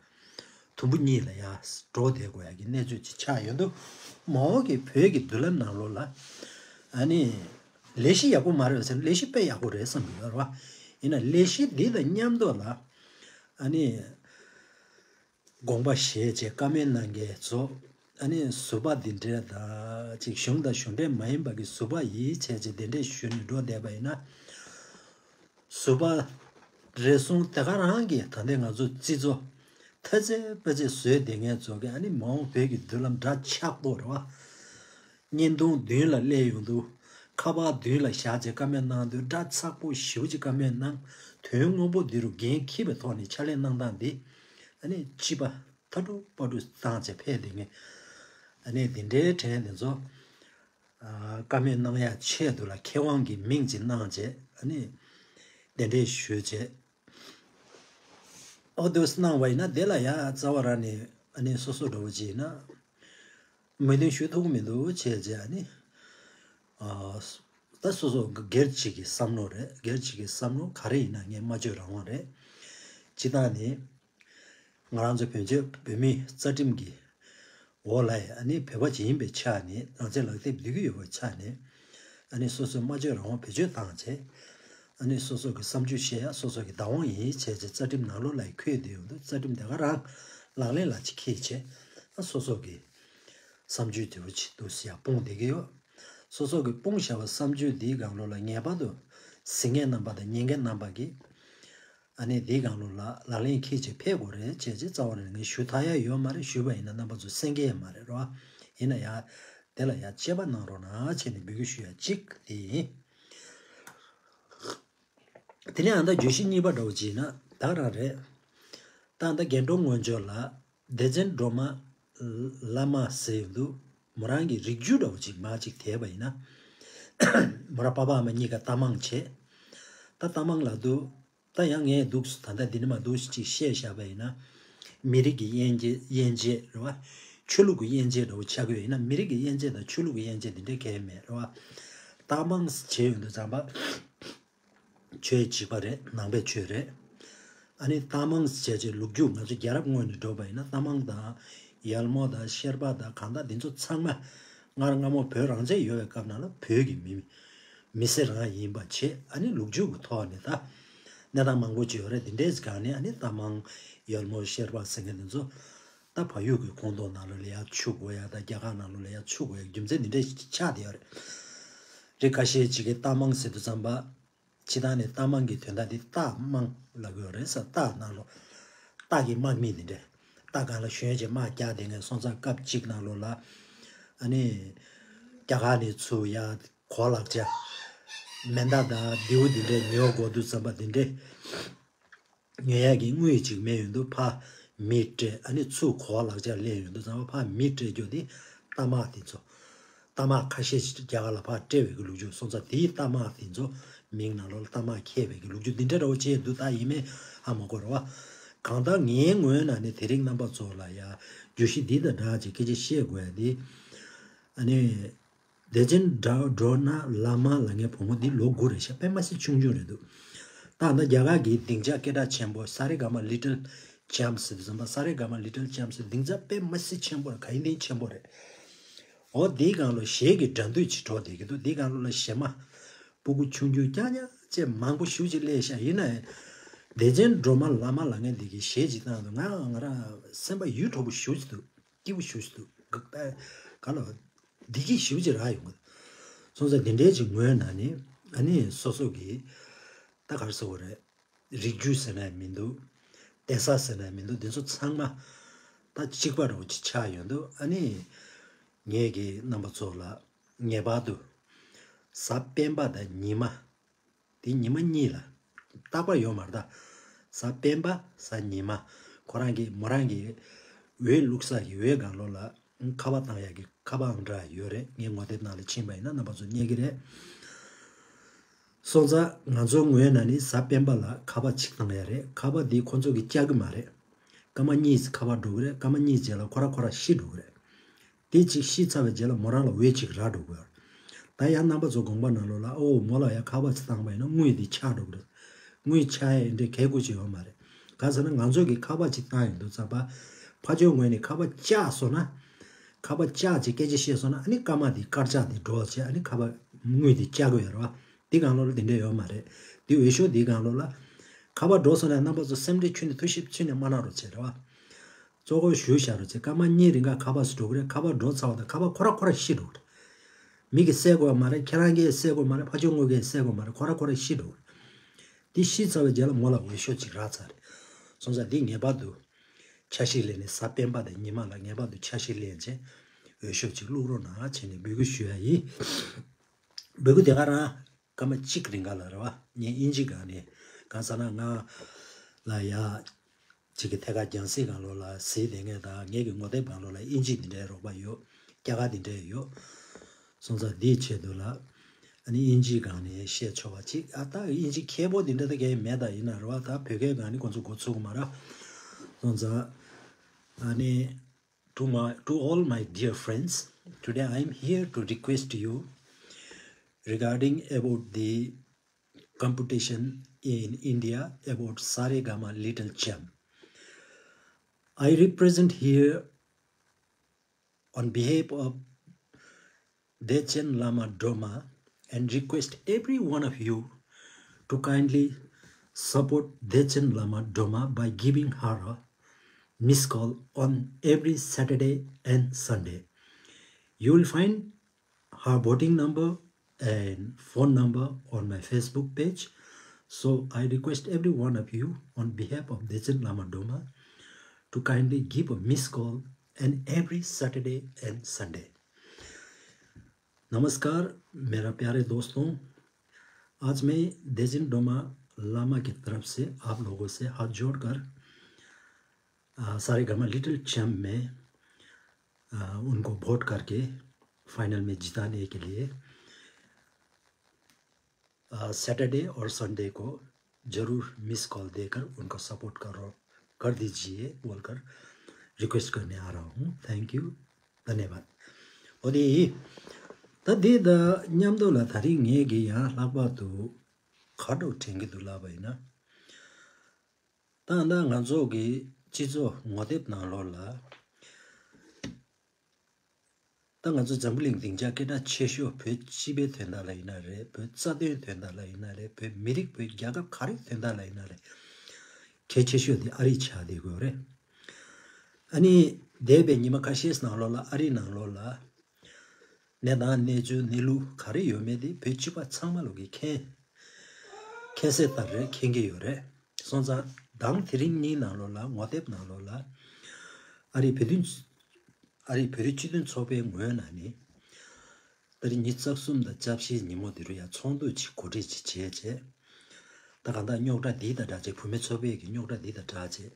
དུམ་བུ་གཉིས་ལ་ཡར་འགྲོ་བསྡད་དགོས་ཡག་གི་གནས་ཚུལ་ཅིག་ཆགས་ཡོང་དུས། མ་འོངས་ཀྱི་བོད་ཀྱི་མདུན་ལམ་ནང་ལོགས་ལ་ཨ་ནི་ལས་གཞི་ཡག་པོ་མ་རེད་ཟེར་ན། ལས་གཞི་དཔེ་ཡག་པོ་རེད་བསམ་གྱི་ཡོད་རེད་བ། ཡིན་ན་ལས་གཞི་འདི་དང་མཉམ་དུ་ལ་ཨ་ནི། དགོངས་པ་བཞེས་བྱས་བཀའ་མོལ་གནང་མཁན་ཚོ། ཨ་ནི་ཟུར་པ་འདི་འདྲས་དང་ཅིག་གཞུང་དང་གཞུང་འབྲེལ་མ་ཡིན་པ་གི་ཟུར་པ་ཡིན་བྱས་བྱས་དེ་འདྲས་ཞུས་ནས་འགྲོ་བསྡད་པ་ཡིན་ན། ཟུར་པ་རེ་ཟུང་དེ་ག་རང་གིས་ད་ལྟའི་ང་ཚོ་སྤྱི་ཚོགས་ཐ་ཚད་པ་ཚད་བཟོས་བསྡད་མཁན་ཚོ་གིས་ཨ་ནི་མ་འོངས་བོད་ཀྱི་མདུན་ལམ་འདྲ་ཆགས་པོ་རེད་བ། བརྙན་ཐུང་མདུན་ལ་སླེབས་ཡོང་དུས། ཁ་པར་མདུན་ལ་བཞག་བྱས་བཀའ་མོལ་གནང་དུས་སྒྲ་ཚགས་པོ་ཞེ་པོ་ཅིག་བཀའ་མོལ་གནང་། དོན་དངོས་པོ་འདི་རུ་འགན་འཁྱེར་བའི་ཐོག་ནས་ཕྱག་ལས་གནང་སྟངས་འདི། ཨ་ནི་སྤྱི་པ་ཐ་དྲུག་པ་དྲུག་བཏང་བྱས་ཕེབས་བསྡད་མཁན། ཨ་ནི་འདི་འདྲའི་དྲན་དེ་ཚོ། ཨ། བཀའ་མོལ་གནང་ཡག་ཆེད་དུ་ལ་མཁས་དབང་གི་མིང་ཅིག་གནང་བྱས། ཨ་ནི་གདན་འདྲེན་ཞུས་བྱས། ཨོ་དེ་གནང་བ་ཡིན་ན་དེ་ལ་ཡ་རྩ་བ་རང་ནས་ཨ་ནི་སོ་སོ་འདྲ་བོ་ཅིག་ཡིན་ན་མོས་མཐུན་ཞུ་ཐུབ་ཀྱི་མི་འདུག་བྱས་རྗེས། ཨ་ནི་ཨ་ད་སོ་སོ་སྒེར་གཅིག་གི་བསམ་བློ་རེད། སྒེར་གཅིག་གི་བསམ་བློ་ག་རེ་ཡིན་ན་ངས་སྨྲ་བརྗོད་རང་དབང་རེད། སྤྱིར་བཏང་ནི་ང་རང་ཚོ་བོད་ཆོས་བོད་མིའི་རྩ་ཁྲིམས་ཀྱི་འོག་ལ་ཡ་ཨ་ནི་བོད་པ་ཅིག་ཡིན་པའི་ཆ་ནས། རང་བཙན་ལག་དེབ་བསྡུ་གི་ཡོད་པའི་ཆ་ནས། ཨ་ནི་སོ་སོའི་སྨྲ་བརྗོད་རང་དབང་བེད་སྤྱོད་བཏང་བྱས། ཨ་ནི་སོ་སོ་གི་བསམ་ཚུལ་བཤད་ཡ་སོ་སོ་གི་བདག་དབང་ཡིན་བྱས་བྱས། རྩ་ཁྲིམས་ནང་ལོགས་ལ་ཡ་འཁོད་བསྡད་ཡོང་དུས། རྩ་ཁྲིམས་དེ་ག་རང་ལག་ལེན་ལ་ཅིག་འཁྱེར་བྱས། ཨ་སོ་སོ་གི་བསམ་ཚུལ་དེ་བོ་ཅིག་འདུག་སེ་ཡ་སྤུངས་བསྡད་ཀྱི་ཡོད། སོ་སོ་གི་སྤུངས་བཞག་པ་བསམ་ཚུལ་འདིའི་སྒང་ལོགས་ལ་ངེས་པར་དུ་གཟིགས་མཁན་རྣམ་པ་དང་ཉན་མཁན་རྣམ་པ་གིས། ཨ་ནི་འདིའི་སྒང་ལོགས་ལ་ལག་ལེན་འཁྱེར་བྱས་ཕེབས་དགོས་རེད་བྱས་རྗེས། རྩ་བ་ནས་ངས་ཞུ་ཐུབ་ཡ་ཡོད་མ་རེད། ཞུས་པ་ཡིན་ན་རྣམ་པ་ཚོ་གསན་གྱི་ཡོད་མ་རེད་རོ། ཡིན་ན་ཡང་དེ་ལ་ཡང་དཔྱད་པ་གནང་རོགས་གནང་བྱས་ནས་འབོད་སྐུལ་ཞུ་ཡ་གཅིག་དེ་ཡིན། དེ་ནས་ཨ་ད་བརྗོད་གཞི་གཉིས་པ་འདྲ་བོ་ཅིག་ཡིན་ན་ད་ག་རང་རེད། ད་ཨ་ད་རྒན་འབྲོམ་དངོས་འབྱོར་ལགས་སྡེ་ཚན་སྒྲོལ་མ་བླ་མ་ཟེར་ཡོང་དུས། མོ་རང་གི་རིགས་རྒྱུད་འདྲ་བོ་ཅིག་མར་ཅིག་དེད་པ་ཡིན་ན། མོ་རང་པ་ཕ་ཨ་མ་གཉིས་ཀ་རྟ་མང་བྱས། ད་རྟ་མང་ལབ་དུས། ད་ཡང་ངས་འདུག་ད་ལྟ་འདི་ནས་མར་འདུག་ཅིག་བཤད་བཞག་པ་ཡིན་ན། མི་རིགས་ཀྱི་དབྱེ་འབྱེད། དབྱེ་འབྱེད་རེད་བ། ཆོས་ལུགས་ཀྱི་དབྱེ་འབྱེད་འདྲ་བོ་ཆགས་ཀྱི་ཡོད། ཡིན་ན་མི་རིགས་ཀྱི་དབྱེ་འབྱེད་དང་ཆོས་ལུགས་ཀྱི་དབྱེ་འབྱེད་འདི་འདྲའི་གང་ཡང་མེད་རེད་བ། རྟ་མང་བྱས་ཡོང་དུས་ཙམ་པ། ཆོས་གཅིག་པ་རེད། ནང་པའི་ཆོས་རེད། ཨ་ནི་རྟ་མང་ཟེར་བྱས་ལུགས་རྒྱུ་ང་ཚོ་རྒྱལ་རབས་སྔོན་ནས་འགྲོ་བ་ཡིན་ན། རྟ་མང་དང་ཡར་མོ་དང་ཤེར་པ་དང་གང་དག་འདི་ཚོ་ཚང་མ་སྔར་སྔ་མོ་བོད་རང་བཙན་ཡོད་པའི་སྐབས་ནང་ལ་བོད་ཀྱི་མི་མི་སེར་རང་ཡིན་པ་བྱས། ཨ་ནི་ལུགས་རྒྱུ་གི་ཐོག་ནས་ད་གནས་སྟངས་མང་པོ་ཅིག་ཡོད་རེད། འདི་འདྲའི་སྒང་ནས་ཨ་ནི་རྟ་མང་ཡར་མོ་ཤེར་པ་ཟེར་མཁན་འདི་ཚོ་ད་བལ་ཡུལ་གྱི་ཁོངས་གཏོགས་ནང་ལོགས་ལ་ཡར་ཆུ་དགོས་ཡ་དང་རྒྱ་གར་ནང་ལོགས་ལ་ཡར་ཆུ་དགོས་ཡ་རྒྱུ་མཚན་འདི་འདྲའི་ཆགས་བསྡད་ཡོད་རེད། རིགས་ཁ་ཤས་ཅིག་གིས་རྟ་མང་ཟེར་དུས་ཙམ་པ། སྤྱིར་བཏང་ནས་རྟ་མང་གི་དོན་དག་འདི་རྟ་མང་ལབ་ཀྱི་ཡོད་རེད་ཟེར། རྟ་ནང་ལོགས་རྟ་གི་དམག་མི་འདི་འདྲས། རྟ་སྒང་ལ་ཞོན་བྱས་དམག་རྒྱག་བསྡད་མཁན་སོང་ཙང་། སྐབས་གཅིག་ནང་ལོགས་ལ་ཨ་ནི་རྒྱ་གར་ནས་ཚུར་ཡར་གོ་ལག་ཆ་མེ་མདའ་དང་མདེའུ་འདི་འདྲས་ཉོ་དགོས་དུས་ཙམ་པ། འདི་འདྲས་ཉོ་ཡག་གི་དངུལ་ཅིག་མེད་ཡོང་དུས། ཕར་མི་སྤྲད། ཨ་ནི་ཚུར་གོ་ལག་ཆ་ལེན་ཡོང་དུས་ཙམ་པ་ཕར་མི་སྤྲད་རྒྱུ་དེ་རྟ་དམག་དེ་ཚོ། རྟ་དམག་ཁ་ཤས་ཤིག་རྒྱ་གར་ལ་ཕར་སྤྲད་པའི་གི་ལོ་རྒྱུས་སོང་ཙང་། དེའི་རྟ་དམག་དེ་ཚོ་མིང་ནང་ལོགས་ལ་རྟ་དམག་འཁྱེར་བའི་གི་ལོ་རྒྱུས་འདི་འདྲ་འདྲ་བོ་བྱས་འདུག་ད་ཡིན་མིན་ཧ་མ་གོ་རེད་བ། གང་ལྟར་ངའི་ངོས་ནས་ནི་དེ་རིང་རྣམ་པ་ཚོ་ལ་ཡ་བརྗོད་གཞི་འདི་དང་སྦྲགས་ཅིག་སྐད་ཆ་བཤད་དགོས་ཡ་འདི། ཨ་ནི་ བདེ་ཆེན་སྒྲོལ་མ་བླ་མ་ལབ་མཁན་བུ་མོ་འདི་ལོ་དགུ་རེད་ཤག་དཔེ་མ་སྲིད་ཆུང་ཆུང་རེད་འདུག་ད་ལྟ་རྒྱ་གར་གྱི་སྡིངས་ཆ་སྐད་གྲགས་ཆེན་པོ་ས་རེ་ག་མ་Little Champ ཟེར་དུས་ཙམ་པ། ས་རེ་ག་མ་Little Champ ཟེར་སྡིངས་ཆ་དཔེ་མ་སྲིད་ཆེན་པོ་རེད། ག་ཡིན་དེ་ཆེན་པོ་རེད། འོ་དེའི་སྒང་ལ་གཞས་ཀྱི་སྒྲ་སྡུད་ཅིག་འགྲོ་བསྡད་ཀྱི་འདུག་དེའི་སྒང་ལ་གཞས་མ་སྤུ་གུ་ཆུང་ཆུང་རྐྱང་རྐྱང་བཅས་མང་པོ་ཞེ་ཅིག་སླེབས་ཤག་ཡིན་ནའི་བདེ་ཆེན་སྒྲོལ་མ་བླ་མ་ལབ་མཁན་འདི་གི་གཞས་ཅིག་བཏང་དུས་ང་ང་རང་སེམས་པ་ཡིད་འཕྲོག་པོ་ཞེ་ཅིག་འདུག་སྐྱིད་པོ་ཞེ་ཅིག་འདུག་ག་ལ་བདེ་སྐྱིད་ཞེ་ཅིག་རག་ཡོང་གི་འདུག་སོང་ཙང་དེ་འདྲའི་ཅིག་ངོས་ནས་ནི་ཨ་ནི་སོ་སོ་གི་ད་ག་རེ་ཟེར་དགོས་རེད། རིགས་རྒྱུད་ཟེར་ནའི་མི་འདུག་གདན་ས་ཟེར་ནའི་མི་འདུག་འདི་ཚོ་ཚང་མ་ད་གཅིག་པ་འདྲ་བོ་ཅིག་ཆགས་ཡོང་དུས། ཨ་ནི་ངེད་ཀྱིས་རྣམ་པ་ཚོ་ལ་ངེས་པར་དུ་གཟའ་སྤེན་པ་དང་ཉི་མ། དེ་ཉི་མ་གཉིས་ལ། རྟག་པར་ཡོད་མ་རེད་ད། གཟའ་སྤེན་པ་གཟའ་ཉི་མ། ཁོ་རང་གི་མོ་རང་གི་འོས་བླུགས་ས་གི་འོས་སྒང་ལོགས་ལ་ཁ་པར་བཏང་ཡག་གི་ཁ་པར་ཨང་གྲངས་ཡོད་རེད། ངའི་ངོ་དེབ་ནང་ལ་ཕྱིན་པ་ཡིན་ན་རྣམ་པ་ཚོ་རྙེད་ཀྱི་རེད། སོང་ཙང་ང་ཚོ་ངོས་ནས་ནི་གཟའ་སྤེན་པ་ལ་ཁ་པར་གཅིག་བཏང་ཡག་རེད། ཁ་པར་འདི་ཁོ་ཚོ་གིས་བཅག་གི་མ་རེད། སྐར་མ་གཉིས་ཁ་པར་འགྲོ་གི་རེད། སྐར་མ་གཉིས་རྗེས་ལ་ཁོ་རང་ཁོ་རང་ཤི་འགྲོ་གི་རེད། དེ་གཅིག་ཤི་ཚར་བའི་རྗེས་ལ་མོ་རང་ལ་འོས་གཅིག་རག་འགྲོ་གི་རེད། ད་ཡང་རྣམ་པ་ཚོ་དགོངས་པ་ནང་ལོགས་ལ་ཨོ་མོ་ལ་ཡང་ཁ་པར་གཅིག་བཏང་པ་ཡིན་ན་དངུལ་འདི་ཆག་འགྲོ་གི་རེད། དངུལ་ཆག་ཡག་འདྲའི་གལ་དགོས་ཅིག་ཡོད་མ་རེད། ག་ཟེར་ན་ང་ཚོ་གིས་ཁ་པར་གཅིག་བཏང་ཡོང་དུས་ཙམ་པ། ཕར་ཕྱོགས་ངོས་ནས་ཁ་པར་བཅག་སོང་ན། ཁ་པར་བཅག་ཅིག་སྐད་ཆ་བཤད་སོང་ན། ཨ་ནི་སྐར་མ་འདི་སྐར་ཆ་འདི་འགྲོ་བྱས། ཨ་ནི་ཁ་པར་དངུལ་འདི་བཅག་གི་ཡོད་རེད་བ། འདི་སྒང་ལོགས་ལ་དེ་འདྲ་ཡོད་མ་རེད། འདི་འོས་ཤོག་འདི་སྒང་ལོགས་ལ་ཁ་པར་འགྲོ་སོང་ན་རྣམ་པ་ཚོ་སེམས་ཁྲལ་ཁྱོན་ནས་ཐུགས་ཞིབ་ཁྱོན་ནས་མ་གནང་རོགས་བྱེད་རེད་བ། གཙོ་བོ་ཞུ་བཞག་རོགས་བྱེད། སྐར་མ་གཉིས་རིང་ག་ཁ་པར་སུ་འགྲོ་གི་རེད། ཁ་པར་འགྲོ་ཚར་བ་དང་ཁ་པར་ཁོ་ར་ཁོ་ར་ཤི་འགྲོ་གི་རེད། མི་གིས་བསད་དགོས་མ་རེད། ཁྱེད་རང་གིས་བསད་དགོས་མ་རེད། ཕར་ཕྱོགས་ངོས་ཀྱིས་བསད་དགོས་མ་རེད། ཁོ་ར་ཁོ་ར་ཤི་འགྲོ་གི་རེད། དེ་ཤི་ཚར་བའི་རྗེས་ལ་མོ་ལ་འོས་ཤོག་ཅིག་རག་ཚར་རེད། སོང་ཙང་འདི་ངེས་པར་དུ་འཆར་གཞི་ལེན་ནས་གཟའ་སྤེན་པ་དང་ཉི་མ་ལ་ངེས་པར་དུ་འཆར་གཞི་ལེན་བྱས་འོས་ཤོག་ཅིག་བླུག་རོགས་གནང་བྱས་ནས་འབོད་སྐུལ་ཞུ་ཡ་ཡིན། འབོད་སྐུལ་དེ་ག་རང་སྐར་མ་གཅིག་རིང་ག་ལ་རེད་བ། ངས་དབྱིན་ཇི་སྒང་ནས་གང་ཟེར་ན་ང་ལ་ཡ་གཅིག་གི་ཐད་ཀར་རྒྱང་སྲིང་སྒང་ལོགས་ལ་གཟིགས་བསྡད་མཁན་དང་། ངེད་ཀྱི་ངོ་དེབ་སྒང་ལོགས་ལ་དབྱིན་ཇི་འདི་འདྲའི་རོགས་པ་ཡོད། རྒྱ་གར་འདི་འདྲའི་ཡོད། སོང་ཙང་འདིའི་ཆེད་དུ་ལ་ཨ་ནི་དབྱིན་ཇིའི་སྒང་ནས་བཤད་ཆོག་པ་ཅིག་ཨ་ད་དབྱིན་ཇི་མཁས་པོ་འདི་འདྲ་ད་གས་མེད། ད་ཡིན་ན་རེད་བ། ད་བོད་སྐད་སྒང་ནས་ཁོང་ཚོ་འགོ་ཚུགས་མ་རེད། སོང་ཙང་ཨ་ནི། To my, to all my dear friends, today I am here to request you regarding about the competition in India about Saregama Little Champ. I represent here on behalf of Dechen Lama Droma and request every one of you to kindly support Dechen Lama Droma by giving her a missed call on every Saturday and Sunday. You will find her voting number and phone number on my Facebook page. So I request every one of you on behalf of Dechen Lama Droma to kindly give a missed call and every Saturday and Sunday. नमस्कार मेरा प्यारे दोस्तों, आज मैं देजिन डोमा लामा की तरफ से आप लोगों से हाथ जोड़कर, आ, सारेगामा लिटिल चैम्प में, आ, उनको वोट करके फाइनल में जिताने के लिए, आ, सैटरडे और संडे को जरूर मिस कॉल देकर उनको सपोर्ट करो, कर दीजिए बोलकर रिक्वेस्ट करने आ रहा हूँ। थैंक यू, धन्यवाद। འོ་དེ་ཡིན། ད་དེ་དང་མཉམ་དུ་ལ་ད་རིང་ངེད་ཀྱིས་ཡང་ལྷག་པར་དུ་ག་འདྲ་དྲན་གྱི་འདུག་ལབ་པ་ཡིན་ན། ད་ལྟ་ང་ཚོ་གི་སྤྱི་ཚོགས་ངོ་དེབ་ནང་ལོགས་ལ། ད་ང་ཚོ་འཛམ་བུ་གླིང་སྡིངས་ཆ་སྐད་གྲགས་ཆེ་ཤོས་བོད་སྤྱི་པའི་དོན་དག་ལ་ཡིན་ན་རེད། བོད་རྩ་དོན་དོན་དག་ལ་ཡིན་ན་རེད། བོད་མི་རིགས་བོད་རྒྱལ་ཁབ་ག་རེ་དོན་དག་ལ་ཡིན་ན་རེད། གལ་ཆེ་ཤོས་དེ་ཨ་རི་ཆགས་བསྡད་ཡོད་རེད། ཨ་ནི་འདས་པའི་ཉི་མ་ཁ་ཤས་ནང་ལོགས་ལ་ཨ་རི་ནང་ལོགས་ལ་གནས་སྟངས་གནས་ཚུལ་གནས་ལུགས་ག་རེ་ཡོད་མེད་དེ་བོད་སྤྱི་པ་ཚང་མ་ལོག་གིས་མཁྱེན། མཁྱེན་གསལ་ལྟར་རེད། མཁྱེན་གྱི་ཡོད་རེད། སོང་ཙང་མདང་དེ་རིང་གཉིས་ནང་ལོགས་ལ་ངོ་དེབ་ནང་ལོགས་ལ་ཨ་རིའི་བོད་དོན་ཨ་རིའི་བོད་རིགས་སྤྱི་མཐུན་ཚོགས་པའི་ངོས་ནས་ནི་ད་རིང་ཉི་ཤུ་རྩ་གསུམ་དང་རྩ་བཞིའི་ཉིན་མོ་དེ་རུ་ཡང་ཚོགས་འདུ་ཅིག་གོ་སྒྲིག་ཅིག་བྱས་བྱས། ད་གང་ལྟར་རྙོག་དྲ་འདི་དང་སྦྲགས་བྱས། བུད་མེད་ཚོགས་པའི་གི་རྙོག་དྲ་འདི་དང་སྦྲགས་བྱས།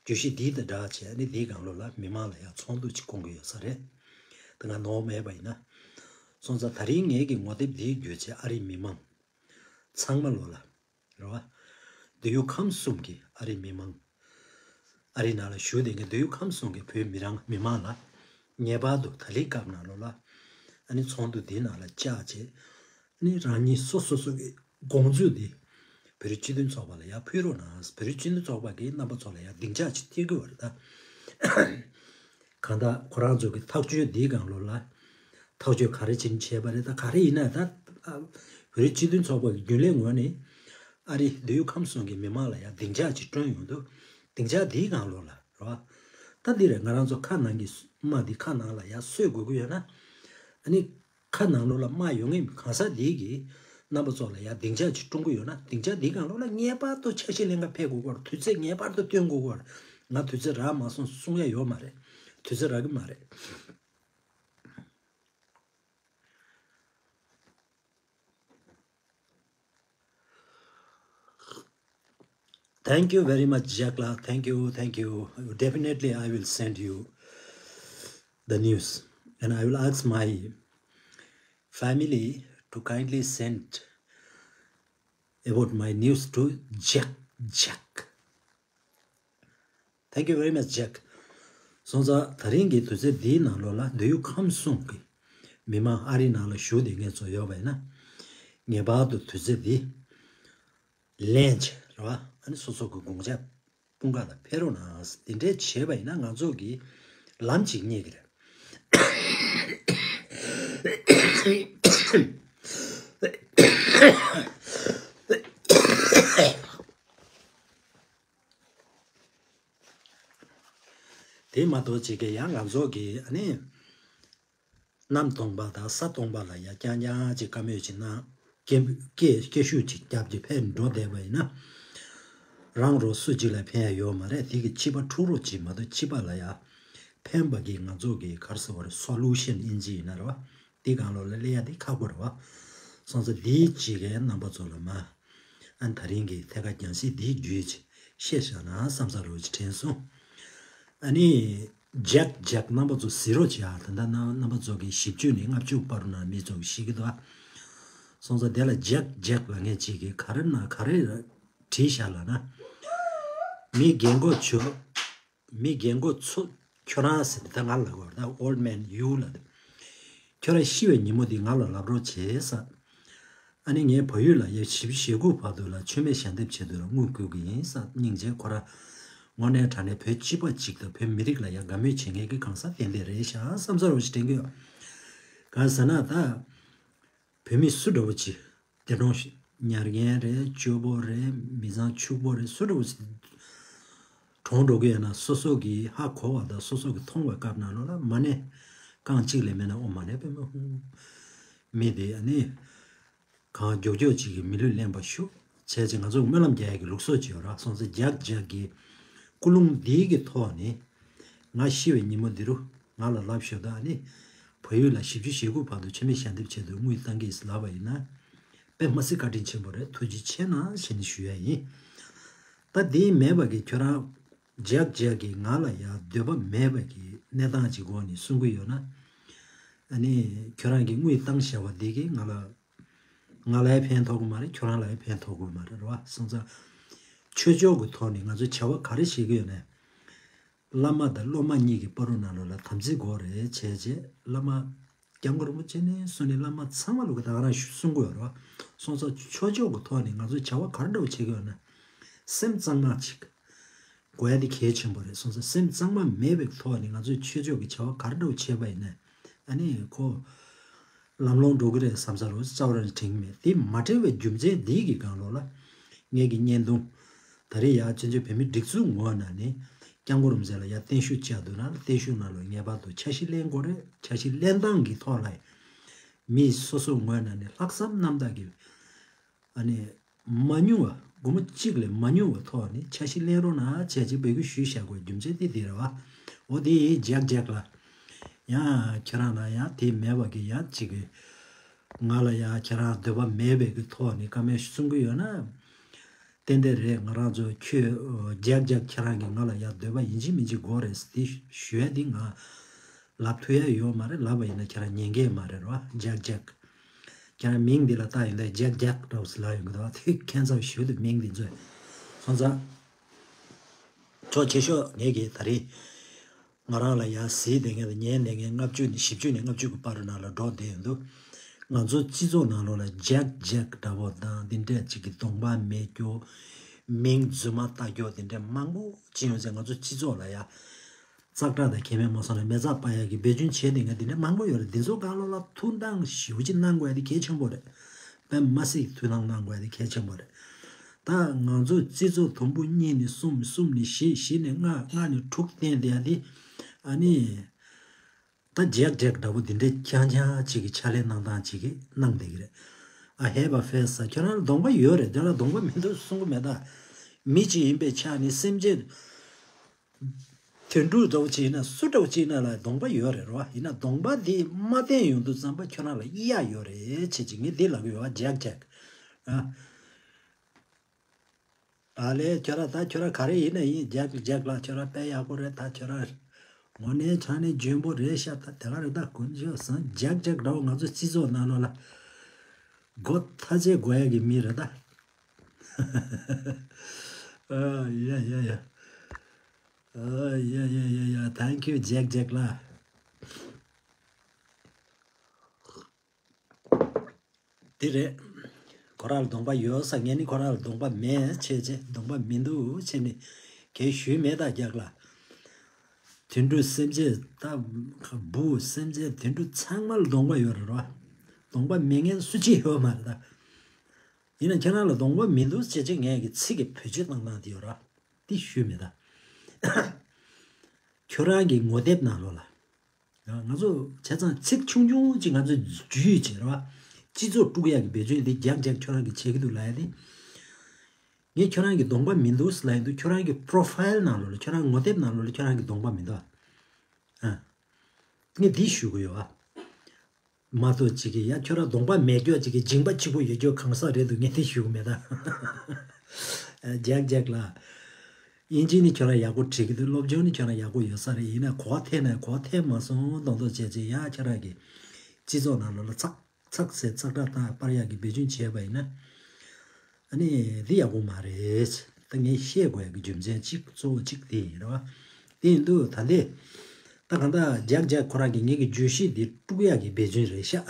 བརྗོད་གཞི་འདི་དང་སྦྲགས་བྱས། ཨ་ནི་འདིའི་སྒང་ལོགས་ལ་མི་མང་ལ་ཡང་ཚོགས་འདུ་ཅིག་བསྐོང་གི་ཡོད་ས་རེད། ད་ང་ནོར་མེད་པ་ཡིན་ན། སོང་ཙང་དེ་རིང་ངེད་ཀྱི་ངོ་དེབ་འདི་བརྒྱུད་བྱས་ཨ་རིའི་མི་མང་ཚང་མ་ལོག་ལ། རེད་བ། མདོ་དབུས་ཁམས་གསུམ་གྱི་ཨ་རིའི་མི་མང་། ཨ་རིའི་ནང་ལ་བཞུགས་བསྡད་མཁན་མདོ་དབུས་ཁམས་གསུམ་གྱི་བོད་མི་རང་མི་མང་ལ། ངེས་པར་དུ་ད་ལིའི་སྐབས་ནང་ལོགས་ལ། ཨ་ནི་ཚོགས་འདུ་འདིའི་ནང་ལ་བཅར་བྱས། ཨ་ནི་རང་ཉིད་སོ་སོ་སོ་གི་དགོངས་ཚུལ་འདི་བོད་རིགས་སྤྱི་མཐུན་ཚོགས་པ་ལ་ཡར་ཕུལ་རོགས་གནང་། བོད་རིགས་སྤྱི་མཐུན་ཚོགས་པ་གིས་རྣམ་པ་ཚོ་ལ་ཡར་སྡིངས་ཆ་ཅིག་སྟེར་གི་ཡོད་རེད་ད། གང་ལྟར་ཁོ་རང་ཚོ་གི་ཐག་གཅོད་འདིའི་སྒང་ལོགས་ལ་ཐག་གཅོད་ག་རེ་བྱིན་བྱས་པ་རེད། ད་ག་རེ་ཡིན་ན་ད་ཨ་བོད་རིགས་སྤྱི་མཐུན་ཚོགས་པ་གི་རྒྱུན་ལས་ངོས་ནས་ཨ་རི་མདོ་དབུས་ཁམས་གསུམ་གྱི་མི་མང་ལ་ཡར་སྡིངས་ཆ་ཅིག་བསྐྲུན་ཡོང་དུས། སྡིངས་ཆ་འདིའི་སྒང་ལོགས་ལ་རེད་བ། ད་འདི་རེད། ང་རང་ཚོ་ཁ་ནང་གི་དམག་འདི་ཁ་ནང་ལ་ཡར་གསོད་དགོས་ཀྱི་ཡོད་ན། ཨ་ནི་ཁ་ནང་ལོགས་ལ་དམག་ཡོང་ངེས་གང་ཟག་འདིའི་གི་རྣམ་པ་ཚོ་ལ་ཡར་སྡིངས་ཆ་ཅིག་བསྐྲུན་གྱི་ཡོད་ན། སྡིངས་ཆ་འདིའི་སྒང་ལོགས་ལ་ངེས་པར་དུ་ཆ་ཤས་ལེན་ག་ཕེབས་དགོས་ཀྱི་ཡོད་རེད། དུས་ཚོད་ངེས་པར་དུ་སྟོན་དགོས་ཀྱི་ཡོད་རེད། ང་དུས་ཚོད་རག་མ་སོང་གསུང་ཡ་ཡོད་མ་རེད། དུས་ཚོད་རག་གི་མ་རེད། Thank you very much, Jack la. Thank you, thank you. Definitely, I will send you the news. And I will ask my family to kindly send about my news to Jack. Jack. Thank you very much, Jack. སོང་ཙང་ད་རིང་གི་དུས་ཚོད་འདིའི་ནང་ལོགས་ལ་མདོ་དབུས་ཁམས་གསུམ་གྱི་མི་མང་ཨ་རི་ནང་ལ་བཞུགས་བསྡད་མཁན་ཚོ་ཡོད་པ་ཡིན་ན། ངེས་པར་དུ་དུས་ཚོད་འདི་ལེན་བྱས་རེད་བ། ཨ་ནི་སོ་སོ་གི་དགོངས་འཆར་དཔུང་ཁག་ལ་ཕེབས་རོགས་གནང་། འདི་འདྲས་བྱས་པ་ཡིན་ན་ང་ཚོ་གི་ལམ་ཅིག་རྙེད་ཀྱི་རེད། དེ་མ་གཏོགས་ཅིག་གི་ཡང་ང་ཚོ་གི་ཨ་ནི་གནམ་སྟོང་པ་དང་ས་སྟོང་པ་ལ་ཡ་རྐྱང་རྐྱང་ཅིག་བཀའ་མོལ་ཅིག་གནང་། སྐད་སྐད་སྐད་ཤུགས་ཅིག་རྒྱབ་ཀྱི་ཕེབས་འགྲོ་བསྡད་པ་ཡིན་ན། རང་རོགས་སུ་གཅིག་ལ་ཕན་ཡ་ཡོད་མ་རེད། དེ་གི་ཕྱི་པ་འཁྲུག་རོགས་ཅིག་མ་གཏོགས་ཕྱི་པ་ལ་ཡ་ཕན་པ་གི་ང་ཚོ་གི་ག་རེ་ཟེར་བ་རེད། སོ་ལུ་ཤན་ཨིན་ཇི་ཡིན་ན་རེད་བ། དེ་སྒང་ལོགས་ལ་སླེབས་ཡ་དེ་ཁག་པོ་རེད་བ། སོང་ཙང་འདིའི་ཅིག་གི་རྣམ་པ་ཚོ་ལ་མ། ཨ་ད་རིང་གི་ཐད་ཀར་རྒྱང་སྲིང་འདིའི་བརྒྱུད་ཅིག་བཤད་བཞག་ན་བསམ་ས་རོགས་ཅིག་དྲན་སོང་། ཨ་ནི་ཇེག་ཇེག་རྣམ་པ་ཚོ་གཟིགས་རོགས་བྱེད་ཨ། ད་ལྟ་རྣམ་རྣམ་པ་ཚོ་གི་བཞི་བཅུ་ནས་ལྔ་བཅུ་བར་ན་མི་ཚོ་གི་ཤེས་ཀྱི་འདུག་ཨ། སོང་ཙང་དེ་ལ་ཇེག་ཇེག་ལབ་མཁན་ཅིག་གིས་ག་རེ་ན་ག་རེ་བྲིས་བཞག་ལབ་ན། མི་རྒན་གོག་ཚོ། མི་རྒན་གོག་ཚོ། ཁྱོད་རང་ཟེར་ཏེ་ད་ང་ལབ་དགོས་རེད། ད་ཨོལ་མེན་ཡུ་ལབ་དེ། ཁྱོད་རང་ཤི་བའི་ཉིན་མོ་འདི་ང་ལ་ལབ་རོགས་བྱེད་ས། ཨ་ནི་ངའི་བལ་ཡུལ་ལ་ཡ་བཞི་བཅུ་ཞེ་དགུ་བར་དུ་ལ་མཆོད་མེ་ཞལ་འདེབས་བྱེད་དུས་ལ་དངུལ་བསྐུར་གི་ཡིན་ས། སྙིང་རྗེ་ཁོ་ར་དངོས་གནས་དྲང་གནས་བོད་སྤྱི་པ་གཅིག་དང་བོད་མི་རིགས་ལ་ཡ་དགའ་མོས་བྱེད་མཁན་གྱི་གང་ཟག་ཏན་ཏན་རེད་ཤག་བསམ་ས་རོགས་ཞིག་དྲན་གི་ཡོད། གང་ཟེར་ན་ད་བོད་མི་སུ་འདྲ་བོ་ཅིག་འདས་གྲོངས་ཤི་ཉར་མཁན་རེད། གཅོ་བོ་རེད། མི་ཚང་ཕྱུག་པོ་རེད། སུ་འདྲ་བོ་ཅིག་གྲོངས་འགྲོ་གི་ཡོད་ན་སོ་སོ་གིས་ཧ་གོ་བ་དང་སོ་སོ་གིས་མཐོང་བའི་སྐབས་ནང་ལོགས་ལ་མ་ཎི་རྐང་གཅིག་ལས་མེད་ན་ཨོཾ་མ་ཎི་པདྨེ་ཧཱུྃ། མི་དེ་ཨ་ནི་གང་མགྱོགས་མགྱོགས་ཅིག་གིས་མི་ལུས་ལེན་པ་ཞུ་བྱས་ཅིག་ང་ཚོ་སྨོན་ལམ་རྒྱག་ཡག་གི་ལུགས་སྲོལ་ཅིག་ཡོད་ར། སོང་ཙང་ཇེག་ཇེག་གི་ཀུན་སློང་འདིའི་གི་ཐོག་ནས་ང་ཤི་བའི་ཉིན་མོ་འདི་རུ་ང་ལ་ལབ་ཤོག་ད། ཨ་ནི་བལ་ཡུལ་ལ་བཞི་བཅུ་ཞེ་དགུ་བར་དུ་མཆོད་མེ་ཞལ་འདེབས་ཆེད་དུ་དངུལ་བཏང་གི་ཡིན་ལབ་པ་ཡིན་ན། དཔེ་མ་སྲིད་བཀའ་དྲིན་ཆེན་པོ་རེད། ཐུགས་རྗེ་ཆེ་གནང་ཞེས་ནས་ཞུ་ཡ་ཡིན། ད་དེ་མེད་པ་གི་ཁྱོད་རང་ཇེག་ཇེག་གིས་ང་ལ་ཡ་འདོད་པ་མེད་པ་གི་གནས་སྟངས་ཅིག་སྒོ་ནས་གསུང་གི་ཡོད་ན། ཨ་ནི་ཁྱོད་རང་གིས་དངུལ་བཏང་བཞག་པ་འདི་གིས་ང་ལ་ང་ལ་ཡ་ཕན་ཐོགས་གི་མ་རེད། ཁྱོད་རང་ལ་ཡ་ཕན་ཐོགས་གི་མ་རེད་རེད་བ། སོང་ཙང་ཆོས་ཕྱོགས་ཀྱི་ཐོག་ནས་ང་ཚོས་བྱ་བ་ག་རེ་བྱེད་ཀྱི་ཡོད་ན། བླ་མ་དང་སློབ་མ་གཉིས་ཀྱི་བར་དུ་ནང་ལོགས་ལ་དམ་ཚིག་དགོས་རེད་བྱས་རྗེས་བླ་མ་སྐྱབས་མགོན་རིན་པོ་ཆེ་ནས་བཟུང་ནས་བླ་མ་ཚང་མ་ལོག་གི་ད་ག་རང་གསུང་དགོས་རེད་བ། སོང་ཙང་ཆོས་ཕྱོགས་ཀྱི་ཐོག་ནས་ང་ཚོས་བྱ་བ་ག་རེ་འདྲ་བོ་བྱེད་ཀྱི་ཡོད་ན། སེམས་གཙང་མ་ཅིག་དགོས་ཡ་དེ་གལ་ཆེན་པོ་རེད། སོང་ཙང་སེམས་གཙང་མ་མེད་པའི་ཐོག་ནས་ང་ཚོས་ཆོས་ཕྱོགས་ཀྱི་བྱ་བ་ག་རེ་འདྲ་བོ་བྱས་པ་ཡིན་ན། ཨ་ནི་ཁོ་ལམ་ལྷོང་འགྲོ་གི་རེད་བསམ་ས་རུ་རྩ་བ་རང་དྲན་གི་མེད། དེ་མ་དྲན་པའི་རྒྱུ་མཚན་འདི་གི་སྒང་ལོགས་ལ་ངེད་ཀྱི་བརྙན་ཐུང་ད་རེས་ཡ་བཙན་བྱོལ་བོད་མི་སྒྲིག་འཛུགས་ངོས་ནས་ནི་སྐྱབས་མགོན་རིན་པོ་ཆེ་ལ་ཡ་བརྟན་བཞུགས་བཅར་འདུག་ན་བརྟན་བཞུགས་ནང་ལོགས་ངེས་པར་དུ་ཆ་ཤས་ལེན་དགོས་རེད། ཆ་ཤས་ལེན་སྟངས་ཀྱི་ཐོག་ལ་མི་སོ་སོ་ངོས་ནས་ནི་ལྷག་བསམ་རྣམ་དག་གི་ཨ་ནི་མ་ཉུང་བ་སྒོར་མོ་གཅིག་ལས་མ་ཉུང་བ་ཐོག་ནས་ཆ་ཤས་ལེན་རོགས་གནང་བྱས་ཅིག་འབོད་སྐུལ་ཞུས་བཞག་དགོས་རྒྱུ་མཚན་དེ་འདི་རེད་བ། འོ་དེ་ཇེག་ཇེག་ལ་ཡང་ཁྱེད་རང་ལ་ཡང་དེ་མེད་པ་གི་ཡང་གཅིག་གི་ང་ལ་ཡང་ཁྱེད་རང་འདོད་པ་མེད་པའི་གི་ཐོག་ནས་བཀའ་མོལ་གསུང་གི་ཡོད་ན། ཏན་ཏན་རེད། ང་རང་ཚོ་ཁྱོད་ཇེག་ཇེག་ཁྱེད་རང་གིས་ང་ལ་ཡང་འདོད་པ་ཡིན་གཅིག་མིན་གཅིག་དགོས་རེད་དེ་ཞུ་ཡ་དེ་ང་ལབ་ཐུབ་ཡ་ཡོད་མ་རེད། ལབ་པ་ཡིན་ན་ཁྱེད་རང་ཉན་གི་མ་རེད་རོ། ཇེག་ཇེག་ཁྱེད་རང་མིང་འདི་ལ་བལྟ་ཡོང་དུས་ཇེག་ཇེག་འདྲ་བོ་ཞིག་ལབ་ཡོང་གི་འདུག་དེ་ཁྱད་མཚར་ཞིག་འདུག་མིང་འདི་ཚོས། སོང་ཙང་ཆོག་ཆེ་ཤོས་ངེད་ཀྱིས་ད་རེས་ ང་རང་ལ་ཡང་གཟིགས་བསྡད་མཁན་དང་ཉན་བསྡད་མཁན་ལྔ་བཅུ་ནས་བཞི་བཅུ་ནས་ལྔ་བཅུ་གི་བར་ནང་ལ་འགྲོ་བསྡད་ཡོང་དུས། ང་ཚོ་སྤྱི་ཚོགས་ནང་ལོགས་ལ་ཇེག་ཇེག་འདྲ་པོ་དང་འདི་འདྲས་ཅིག་གི་གདོང་པ་མེད་རྒྱུ། མིང་རྫུན་མ་བཏགས་རྒྱུ་འདི་འདྲས་མང་པོ་ཅིག་ཡོང་ཚེ་ང་ཚོ་སྤྱི་ཚོགས་ལ་ཡང་། ཙག་སྒྲ་དང་ཁེ་ཕན་མ་སོང་ལ་མེ་ཚག་པ་ཡག་གི་འབད་བརྩོན་བྱས་ཏེ་ང་འདི་འདྲ་མང་པོ་ཡོད་རེད། འདི་ཚོ་གང་ལོག་ལ་ཐུགས་འདང་ཞེ་པོ་ཅིག་གནང་དགོས་ཡ་དེ་གལ་ཆེན་པོ་རེད། དཔེ་མ་སྲིད་ཐུགས་སྣང་གནང་དགོས་ཡ་དེ་གལ་ཆེན་པོ་རེད། ད་ང་ཚོ་སྤྱི་ཚོགས་དུམ་བུ་གཉིས་ནས་གསུམ། གསུམ་ནས་བཞི། བཞི་ནས་ལྔ། ལྔ་ནས་དྲུག་བསྟན་བསྡད་ཡ་དེ། ཨ་ནི། ད་ཇེག་ཇེག་འདྲ་པོ་འདི་འདྲའི་རྐྱང་རྐྱང་ཅིག་གི་ཕྱག་ལས་གནང་སྟངས་ཅིག་གི་གནང་བསྡད་ཀྱི་རེད། I have a face ཟེར། ཁྱོད་རང་ལ་གདོང་པ་ཡོད་རེད། དེ་ལ་གདོང་པ་མི་འདུག་གསུང་གི་མེད་ད། མི་གཅིག་ཡིན་པའི་ཆ་ནས་སེམས་ཅན། དུད་འགྲོ་འདྲ་པོ་ཅིག་ཡིན་ན་སུ་འདྲ་པོ་ཅིག་ཡིན་ན་ལ་གདོང་པ་ཡོད་རེད་རོ། ཡིན་ན་གདོང་པ་འདི་མ་བསྟན་ཡོང་དུས་ཙམ་པ་ཁྱོད་རང་ལ་གཡས་གཡོན་ཡོད་རེད། ཅེས་ཅིག་ངས་འདི་ལབ་གི་ཡོད་པ། ཇེག་ཇེག་ཨ། ཨ་ལས། ཁྱོད་རང་ད་ཁྱོད་རང་ག་རེ་ཡིན་ན་ཡིན། ཇེག་ཇེག་ལགས། ཁྱོད་རང་དཔེ་ཡག་པོ་རེད། ད་ཁྱོད་རང་དངོས་གནས་དྲང་གནས་འཇོན་པོ་རེད་ཤག་ད་དེ་ག་རེད། ད་དཀོན་མཆོག་གསུམ། ཇེག་ཇེག་འདྲ་པོ་ང་ཚོ་སྤྱི་ཚོགས་ནང་ལོགས་ལ་སྒོ་ཐ་ཆད་དགོས་ཡ་གི་མི་རེད་ད། ཨ་ཡ་ཡ་ཡ། ཨ་ཡ་ཡ་ཡ་ཡ། Thank you ཇེག་ཇེག་ལགས། འདི་རེད། ཁོ་རང་ལ་གདོང་པ་ཡོད་ས། ངས་ནི་ཁོ་རང་ལ་གདོང་པ་མེད་བྱས་བྱས། གདོང་པ་མི་འདུག་བྱས་ནས་གལ་ཞུས་མེད་ད། རྒྱག་ལ། དུད་འགྲོ་སེམས་ཅན་ད། འབུ་སེམས་ཅན་དུད་འགྲོ་ཚང་མ་ལ་གདོང་པ་ཡོད་རེད་རོ། གདོང་པ་མེད་མཁན་སུ་གཅིག་ཡོད་མ་རེད་ད། ཡིན་ན་ཁྱེད་རང་ལ་གདོང་པ་མི་འདུག་བྱས་བྱས་ངས་ཀྱི་ཚིག་གི་བེད་སྤྱོད་བཏང་སྟངས་དེ་ཡོད་ར། འདི་ཞུས་མེད་ད། ཁྱོད་རང་གི་ངོ་དེབ་ནང་ལོགས་ལ། ང་ཚོ་བྱས་ཙང་ཚིག་ཆུང་ཆུང་ཅིག་ང་ཚོ་ཇུས་བྱེད་ར་བ། སྤྱི་ཚོགས་དཀྲུག་ཡག་གི་འབད་བརྩོན་འདི་རྒྱག་རྒྱག་ཁྱོད་རང་གིས་བྱེད་ཀྱི་འདུག་ལབ་ཡ་དེ། ངས་ཁྱོད་རང་གི་གདོང་པ་མི་འདུག་ལབ་ཡ་འདུག་ཁྱོད་རང་གི་པོ་རོ་ཕ་ཡིལ་ནང་ལོགས་ལ། ཁྱོད་རང་ངོ་དེབ་ནང་ལོགས་ལ་ཁྱོད་རང་གི་གདོང་པ་མི་འདུག་ཨ། ངས་འདི་ཞུ་གི་ཡོད་ཨ། མ་གཏོགས་ཅིག་གིས་ཡ་ཁྱོད་རང་གདོང་པ་མེད་རྒྱུ་ཅིག་གིས་སྦྱིན་པ་གཅིག་པོ་ཡོད་རྒྱུ་གང་ཟག་རེད་འདུག་ངས་དེ་ཞུ་གི་མེད་ད། ཇེག་ཇེག་ལགས། དབྱིན་ཇི་ནི་ཁྱོད་རང་ཡག་པོ་བྲིས་ཀྱི་འདུག་སློབ་སྦྱོང་ནི་ཁྱོད་རང་ཡག་པོ་ཡོད་ས་རེད། ཡིན་ན་གོ་བ་འཐེན་ན་གོ་བ་འཐེན་མ་སོང་མདོག་མདོག་བྱས་བྱས་ཡ་ཁྱོད་རང་གི་སྤྱི་ཚོགས་ནང་ལོགས་ལ་ཚག་ཚག་ཟེར་ཚག་སྒྲ་བཏང་སྤར་ཡག་གི་འབད་བརྩོན་བྱས་པ་ཡིན་ན། ཨ་ནི་འདི་ཡག་པོ་མ་རེད། ད་ངས་བཤད་དགོས་ཡག་གི་རྒྱུ་མཚན་གཅིག་གཙོ་བོ་གཅིག་དེ་ཡིན་རེད་བ། དེ་ཡིན་དུས་ད་ལྟའི་ད་གང་ལྟར་ཇེག་ཇེག་ཁོ་རང་གིས་ངེད་ཀྱི་བརྗོད་གཞི་འདི་དཀྲུག་ཡག་གི་འབད་བརྩོན་རེད་ཤག་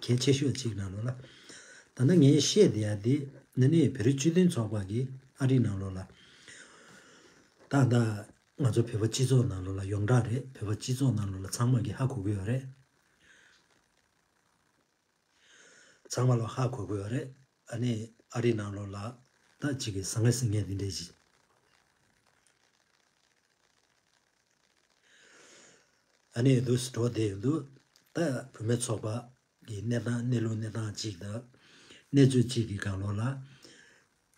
གལ་ཆེ་ཤོས་གཅིག་ནང་ལོགས་ལ། ད་ལྟ་ངས་བཤད་བསྡད་ཡག་འདི་ནི་ནི་བོད་རིགས་སྤྱི་མཐུན་ཚོགས་པ་གིས་ཨ་རི་ནང་ལོགས་ལ། ད་ལྟ་ང་ཚོ་བོད་པ་སྤྱི་ཚོགས་ནང་ལོགས་ལ་ཡོངས་གྲགས་རེད། བོད་པ་སྤྱི་ཚོགས་ནང་ལོགས་ལ་ཚང་མ་གིས་ཧ་གོ་གི་ཡོད་རེད། ཚང་མ་ལོ་ཧ་གོ་གི་ཡོད་རེད། ཨ་ནི་ཨ་རི་ནང་ལོགས་ལ་ད་ཅིག་གི་ཟང་ངེ་ཟིང་ངེ་འདི་འདྲས་ཅིག་ཨ་ནི་འདུག་སེ་འགྲོ་བསྡད་ཡོད་འདུག་ད་བུད་མེད་ཚོགས་པ་གི་གནས་སྟངས་གནས་ལུགས་གནས་སྟངས་ཅིག་དང་གནས་ཚུལ་ཅིག་གི་སྒང་ལོགས་ལ།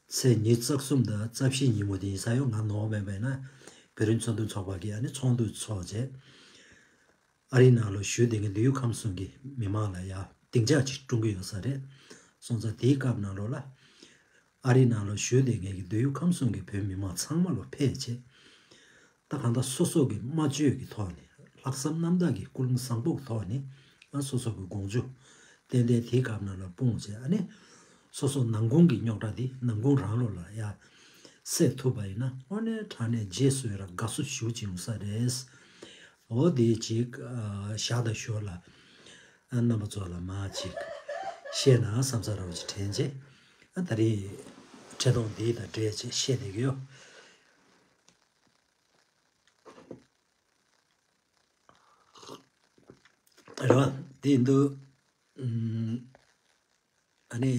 ཚེས་ཉི་ཤུ་རྩ་གསུམ་དང་རྩ་བཞི་ཉིན་མོ་དེ་ཡིན་ས་ཡོད། ང་ནོར་བ་མེད་པ་ཡིན་ན་བོད་རིགས་ཚོགས་འདུ་ཚོགས་པ་གིས་ཨ་ནི་ཚོགས་འདུ་ཚོགས་བྱས། ཨ་རིའི་ནང་ལ་བཞུགས་བསྡད་མཁན་མདོ་དབུས་ཁམས་གསུམ་གྱི་མི་མང་ལ་ཡང་སྡིངས་ཆ་ཅིག་སྲུང་གི་ཡོད་ས་རེད། སོང་ཙང་དེའི་སྐབས་ནང་ལོགས་ལ། ཨ་རིའི་ནང་ལ་བཞུགས་བསྡད་མཁན་གྱི་མདོ་དབུས་ཁམས་གསུམ་གྱི་བོད་མི་མང་ཚང་མ་ལ་ཕེབས་བྱས། ད་གང་ལྟར་སོ་སོ་གི་སྨྲ་བརྗོད་ཀྱི་ཐོག་ནས་ལྷག་བསམ་རྣམ་དག་གི་ཀུན་སློང་བཟང་པོའི་ཐོག་ནས་ཨ་སོ་སོ་གི་དགོངས་ཚུལ་ཏན་ཏན་དེའི་སྐབས་ནང་ལ་སྤུངས་བྱས། ཨ་ནི་སོ་སོ་ནང་ཁུངས་ཀྱི་རྙོག་དྲ་དེ་ནང་ཁུངས་རང་ལོགས་ལ་ཡ་སེལ་ཐུབ་པ་ཡིན་ན་དངོས་གནས་དྲང་གནས་རྗེས་སུ་ཡི་རང་དགའ་བསུ་ཞུ་ཅིག་ཡོང་ས་རེད། འོ་དེ་ཅིག་ཨ་ཞག་དང་ཞོར་ལ་ཨ་རྣམ་པ་ཚོ་ལ་མར་ཅིག་བཤད་ན་བསམ་ས་ར་བ་ཅིག་དྲན་བྱས། ཨ་ད་རེས་འཕྲིན་ཐུང་འདི་དང་འབྲེལ་བྱས་བཤད་བསྡད་ཀྱི་ཡོད། རེད་བ། དེ་ཡིན་དུས། ཨ་ནི།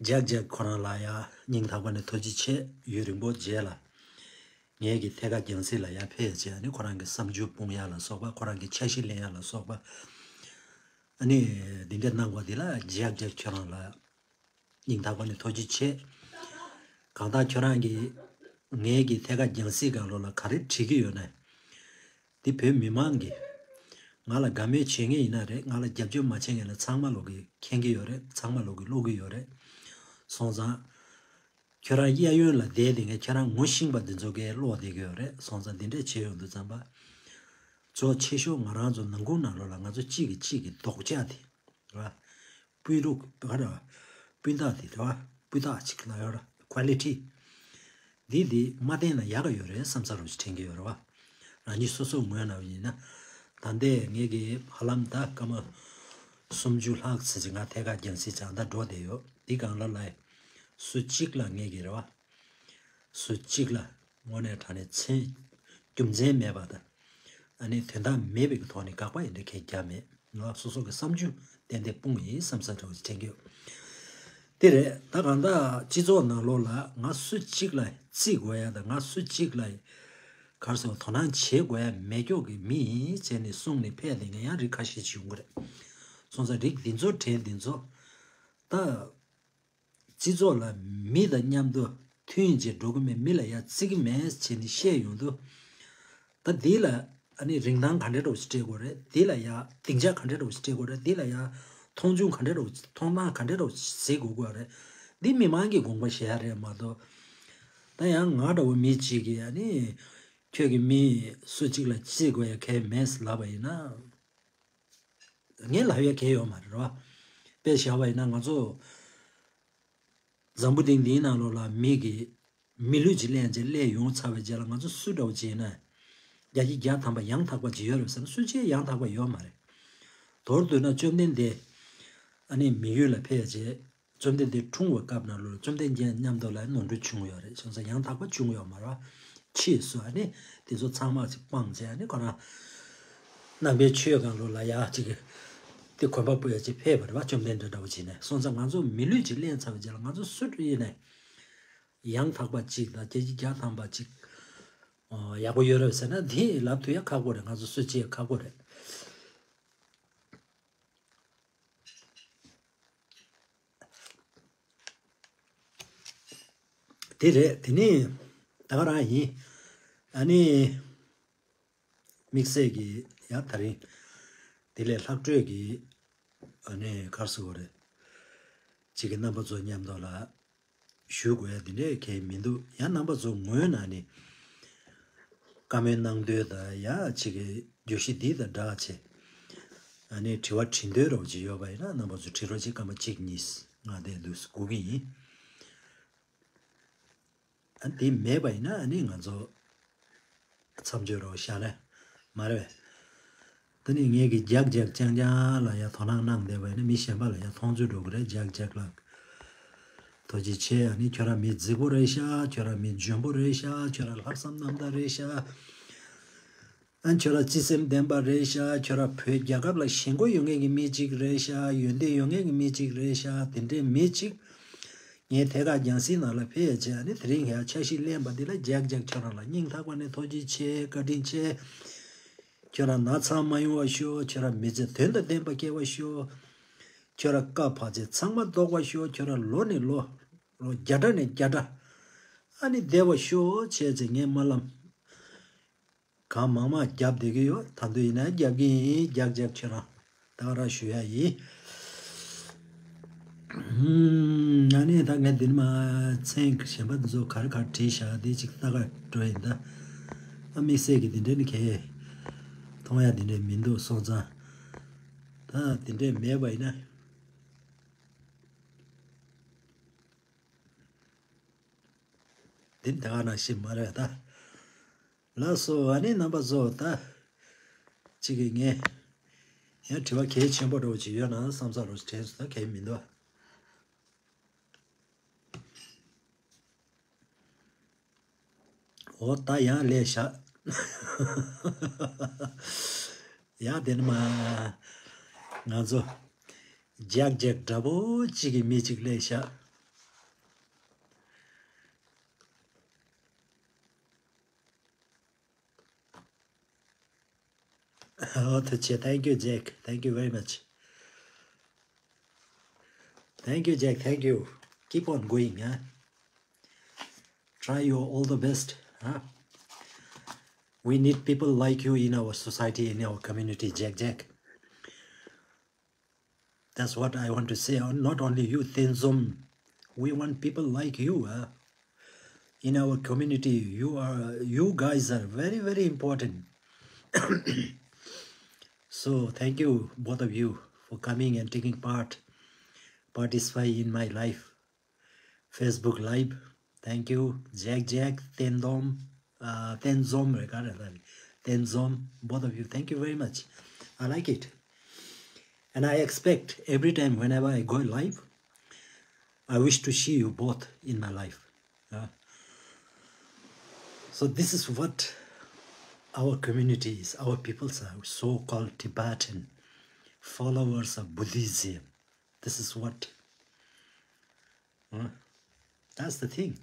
ཇག་ཇག་ཁོ་རང་ལ་ཡ་སྙིང་ཐག་པ་ནས་ཐུགས་རྗེ་ཆེ། ཡུན་རིང་པོ་རྗེས་ལ་ངེད་ཀྱི་ཐད་ཀར་རྒྱང་སྲིང་ལ་ཡ་ཕེབས་བྱས། ཨ་ནི་ཁོ་རང་གི་བསམ་ཚུལ་སྤུངས་ཡ་ལ་སོགས་པ། ཁོ་རང་གི་འཆར་གཞི་ལེན་ཡ་ལ་སོགས་པ། ཨ་ནི་འདི་འདྲ་གནང་བ་འདི་ལ་ཇག་ཇག་ཁྱོད་རང་ལ་སྙིང་ཐག་པ་ནས་ཐུགས་རྗེ་ཆེ། གང་ལྟར་ཁྱོད་རང་གིས་ངེད་ཀྱི་ཐད་ཀར་རྒྱང་སྲིང་སྒང་ལོགས་ལ་ག་རེ་བྲིས་ཀྱི་ཡོད་ན། འདི་བོད་མི་མང་གིས་ང་ལ་དགའ་མོས་བྱེད་མཁན་ཡིན་ན་རེད། ང་ལ་རྒྱབ་སྐྱོར་མ་བྱེད་མཁན་ལ་ཚང་མ་ལོག་གིས་མཁྱེན་གྱི་ཡོད་རེད། ཚང་མ་ལོག་གིས་ཀློག་གི་ཡོད་རེད། སོང་ཙང་ཁྱོད་རང་གཡས་གཡོན་ལ་བསྡད་དེ་ངས་ཁྱེད་རང་ངོ་ཤེས་པ་འདི་ཚོ་གིས་ཀློག་བསྡད་ཀྱི་ཡོད་རེད། སོང་ཙང་འདི་འདྲས་བྱེད་ཡོང་དུས་ཙམ་པ། གཙོ་ཆེ་ཤོས་ང་རང་ཚོ་ནང་ཁུལ་ནང་ལོགས་ལ་ང་ཚོ་གཅིག་གིས་གཅིག་གི་རྡོག་རྒྱག་དེ། རེད་བ། སྤུས་རུག་ག་རེ་བ། སྤུས་དག་དེ་རེད་བ། སྤུས་དག་ཅིག་ལ་ཡོད་ར། ཀོ་ལི་ཊི། འདི་འདི་མ་བསྟན་ན་ཡག་ག་ཡོད་རེད་བསམ་ས་རུ་ཞིག་དྲན་གྱི་ཡོད་རེད་བ། ང་གཉིས་སོ་སོའི་ངོས་ནས་ཡིན་ན། ད་ལྟའི་ངེད་ཀྱི་ཧ་ལམ་ད་སྐར་མ་སུམ་ཅུ་ལྷག་ཙམ་ཅིག་ང་ཐད་ཀར་རྒྱང་སྲིང་སྦྱང་ད་འགྲོ་བསྡད་ཡོད། འདི་སྒང་ལ་ལ་སུ་གཅིག་ལ་ངེད་ཀྱི་རེད་བ། སུ་གཅིག་ལ་དངོས་གནས་དྲང་གནས་མཚན་རྒྱུ་མཚན་མེད་པ་དང་། ཨ་ནི་དོན་དག་མེད་པའི་ཐོག་ནས་དགག་པ་ཡིན་འདྲ་གས་རྒྱག་མེད། ང་སོ་སོ་གི་བསམ་ཚུལ་ཏན་ཏན་སྤུངས་ཡིན་བསམ་ས་འདྲ་བོ་ཞིག་དྲན་གྱི་ཡོད། དེ་རེད། ད་གང་ལྟར་སྤྱི་ཚོགས་ནང་ལོགས་ལ་ང་སུ་གཅིག་ལ་བརྩི་དགོས་ཡ་དང་ང་སུ་གཅིག་ལ་གར་སོང་དོ་སྣང་བྱེད་དགོས་ཡ་མེད་ཀྱོག་གི་མི་ཡིན་བྱས་ནས་གསུངས་ནས་ཕེབས་དེ་ངས་ཡང་རིགས་ཁ་ཤས་ཅིག་ཡོང་གི་རེད། སོང་ཙང་རིགས་འདི་ཚོ་དྲན་འདི་ཚོ་ད། སྤྱི་ཚོགས་ལ་མི་དང་མཉམ་དུ་མཐུན་བྱས་འགྲོ་གི་མེད། མི་ལ་ཡ་བརྩི་གི་མེད་བྱས་ནས་བཤད་ཡོང་དུས། ད་འདི་ལ་ཨ་ནི་རིན་ཐང་ག་འདྲ་འདྲ་བོ་ཞིག་སྤྲད་དགོས་རེད། འདི་ལ་ཡ་སྡིངས་ཆ་ག་འདྲ་འདྲ་བོ་ཞིག་སྤྲད་དགོས་རེད། འདི་ལ་ཡ་མཐོང་ཆུང་ག་འདྲ་འདྲ་བོ་མཐོང་སྣང་ག་འདྲ་འདྲ་བོ་ཞིག་བྱེད་དགོས་དགོས་རེད། འདི་མི་མང་གི་དགོངས་པ་བཞེས་ཡ་རེད་མ་གཏོགས། ད་ཡང་ང་འདྲ་བོ་མི་གཅིག་གིས་ཨ་ནི་ཁྱོད་ཀྱི་མི་སུ་གཅིག་ལ་བརྩི་དགོས་ཡ་གལ་མེད་ལབ་པ་ཡིན་ན། ངས་ལབ་ཡ་གལ་ཡོད་མ་རེད་རོ། དཔེ་བཞག་པ་ཡིན་ན་ང་ཚོ་འཛམ་བུ་གླིང་འདིའི་ནང་ལོགས་ལ་མི་གི་མི་ལུས་ཅིག་ལེན་བྱས་སླེབས་ཡོང་ཚར་བའི་རྗེས་ལ་ང་ཚོ་སུ་འདྲ་བོ་ཅིག་ཡིན་ན། བརྒྱ་ཆ་བརྒྱ་ཐམ་པ་ཡང་དག་པ་ཅིག་ཡོད་རེད་ཟེར་ན་སུ་གཅིག་ཡང་དག་པ་ཡོད་མ་རེད། མདོར་བསྡུས་ན་བཅོམ་ལྡན་འདས་ཨ་ནི་མི་ཡུལ་ལ་ཕེབས་བྱས། བཅོམ་ལྡན་འདས་འཁྲུངས་པའི་སྐབས་ནང་ལོགས་ལ་བཅོམ་ལྡན་འདས་མཉམ་དུ་ལ་ནོར་འཁྲུལ་བྱུང་ཡོད་རེད། བྱུང་ཙང་ཡང་དག་པ་བྱུང་ཡོད་མ་རེད། ཕྱིས་སུ་ཨ་ནི་དེ་ཚོ་ཚང་མ་ཅིག་སྤངས་བྱས་ཨ་ནི་ཁོ་རང་ནང་པའི་ཆོས་སྒང་ལོགས་ལ་ཡ་ཅིག་དེ་གོམ་པ་སྤོས་ཡ་ཅིག་ཕེབས་པ་རེད་བ། བཅོམ་ལྡན་འདས་འདྲ་བོ་བྱས་ནས་སོང་ཙང་ང་ཚོ་མི་ལུས་ཅིག་ལེན་ཚར་བའི་རྗེས་ལ་ང་ཚོ་སུ་འདྲ་ཡིན་ནས་ཡང་དག་པ་ཅིག་དང་བརྒྱ་ཆ་བརྒྱ་ཐམ་པ་ཅིག་ཡག་པོ་ཡོད་རེད་ཟེར་ན་དེ་ལབ་ཐུབ་ཡ་ཁག་པོ་རེད། ང་ཚོ་སུ་གཅིག་ཁག་པོ་རེད། དེ་རེད། དེ་ནས་ད་ག་རང་ཡིན། ཨ་ནི་དམིགས་བསལ་གྱི་ཡང་ད་རིང་དེ་ལས་ལྷག་འཕྲོས་ཀྱི་ཨ་ནི་གར་སོ་རེད། གཅིག་གི་རྣམ་པ་ཚོ་མཉམ་དུ་ལ་ཞུ་དགོས་ཡ་དེ་འདྲས་གལ་མི་འདུག་ཡང་རྣམ་པ་ཚོ་ངོས་ནས་ནི་བཀའ་མོལ་གནང་འདོད་དང་ཡ་གཅིག་གི་བརྗོད་གཞི་འདི་དང་སྦྲགས་བྱས་ཨ་ནི་དྲི་བ་དྲི་འདོད་རོགས་ཅིག་ཡོད་པ་ཡིན་ན་རྣམ་པ་ཚོ་དྲི་རོགས་ཅིག་སྐར་མ་གཅིག་གཉིས་ང་དེ་འདུག་སྒུག་གི་ཡིན། ཨ་དེ་མེད་པ་ཡིན་ན་ཨ་ནི་ང་ཚོ་མཚམས་གཅོད་རོགས་བཞག་ན་མ་རེད་པས། དེ་ནི་ངེད་ཀྱི་རྒྱག་རྒྱག་རྐྱང་རྐྱང་ལ་ཡ་དོ་སྣང་གནང་བསྡད་པ་ཡིན་ན་མི་གཞན་པ་ལ་ཡ་མཐོང་ཚུལ་འགྲོ་གི་རེད། རྒྱག་རྒྱག་ལགས། ཐུགས་རྗེ་ཆེ། ཨ་ནི་ཁྱོད་རང་མི་རྫིག་པོ་རེད་ཤག་ཁྱོད་རང་མི་འཇོན་པོ་རེད་ཤག་ཁྱོད་རང་ལྷག་བསམ་རྣམ་དག་རེད་ཤག་ཨ་ཁྱོད་རང་བརྩེ་སེམས་ལྡན་པ་རེད་ཤག་ཁྱོད་རང་བོད་རྒྱལ་ཁབ་ལ་ཞེན་ཁོག་ཡོད་མཁན་གྱི་མི་གཅིག་རེད་ཤག་ཡོན་ཏན་ཡོད་མཁན་གྱི་མི་གཅིག་རེད་ཤག་དེ་འདྲའི་མི་གཅིག་ངས་ཐད་ཀར་རྒྱང་སྲིང་ནང་ལ་ཕེབས་བྱས་ཨ་ནི་དེ་རིང་ཡང་འཆར་གཞི་ལེན་པ་འདི་ལ་རྒྱག་རྒྱག་ཁྱོད་རང་ལ་སྙིང་ཐག་པ་ནས་ཐུགས་རྗེ་ཆེ། བཀའ་དྲིན་ཆེ། ཁྱོད་རང་ན་ཚ་མ་ཡོང་བ་ཤོག་ཁྱོད་རང་མི་ཚེ་དོན་དང་ལྡན་པ་སྐྱེལ་བ་ཤོག་ཁྱོད་རང་དཀའ་བར་ཆད་ཚང་མ་ཟློག་པ་ཤོག་ཁྱོད་རང་ལོ་ནས་ལོ་ལོ་བརྒྱ་ཕྲག་ནས་བརྒྱ་ཕྲག་ཨ་ནི་བདེ་བ་ཤོག་བྱས་ཚེ་ངས་སྨོན་ལམ་གང་མང་མང་བརྒྱབ་བསྡད་ཀྱི་ཡོད། ད་དུང་ཡིན་ན་རྒྱབ་ཀྱི་ཡིན། རྒྱག་རྒྱག་ཁྱོད་རང་ད་ག་རང་ཞུ་ཡ་ཡིན། ཨ་ནི་ད་ངས་འདི་ནས་མ་མཚན་གཞན་པ་འདི་ཚོ་ག་རེ་ག་རེ་བྲིས་བཞག་འདི་ཅིག་ལྟ་ག་འགྲོ་ཡིན་ད། ཨ་དམིགས་བསལ་གྱི་འདི་འདྲ་ནི་གས་མཐོང་ཡ་འདི་འདྲ་མི་འདུག་སོང་ཙང་ད་འདི་འདྲ་མེད་པ་ཡིན་ན་འདི་ད་ག་ནང་བཞིན་མ་རེད་ད། ལགས་སོ། ཨ་ནི་རྣམ་པ་ཚོ་ད་གཅིག་གིས་ངས་ཡང་དྲི་བ་གལ་ཆེན་པོ་འདྲ་བོ་ཅིག་ཡོད་ན་བསམ་ས་རོགས་དྲན་སོང་། ད་གལ་མི་འདུག་འོ་ད་ཡང་ལས་བཞག་ཡ་དེ་ནི་མ་ང་ཚོ་རྒྱག་རྒྱག་འདྲ་པོ་གཅིག་གི་མི་གཅིག་ལས་བཞག Oh, to che. Thank you, Jack. Thank you very much. Thank you, Jack. Thank you. Keep on going, huh? Try your all the best, huh? We need people like you in our society, in our community, Jack Jack. That's what I want to say. Uh, not only you, Tenzom. We want people like you, uh, in our community. You are, you guys are very, very important. So thank you, both of you, for coming and taking part, participate in my life. Facebook Live. Thank you. Jack Jack, Tendom, uh, Tenzom རེད་ག་རེད་ད། Tenzom, both of you, thank you very much. I like it. And I expect every time whenever I go live, I wish to see you both in my life. Uh, so this is what our communities, our peoples are, so-called Tibetan followers of Buddhism. This is what, uh, that's the thing.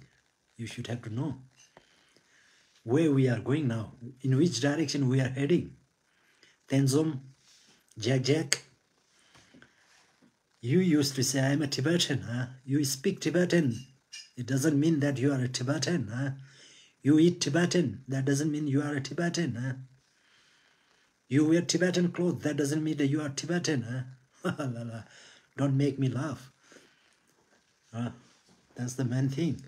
You should have to know where we are going now, in which direction we are heading. Tenzom, Jack Jack, you used to say, "I'm a Tibetan," huh? You speak Tibetan. It doesn't mean that you are a Tibetan, huh? You eat Tibetan. That doesn't mean you are a Tibetan, huh? You wear Tibetan clothes. That doesn't mean that you are Tibetan, huh? La, la. Don't make me laugh. Huh? That's the main thing.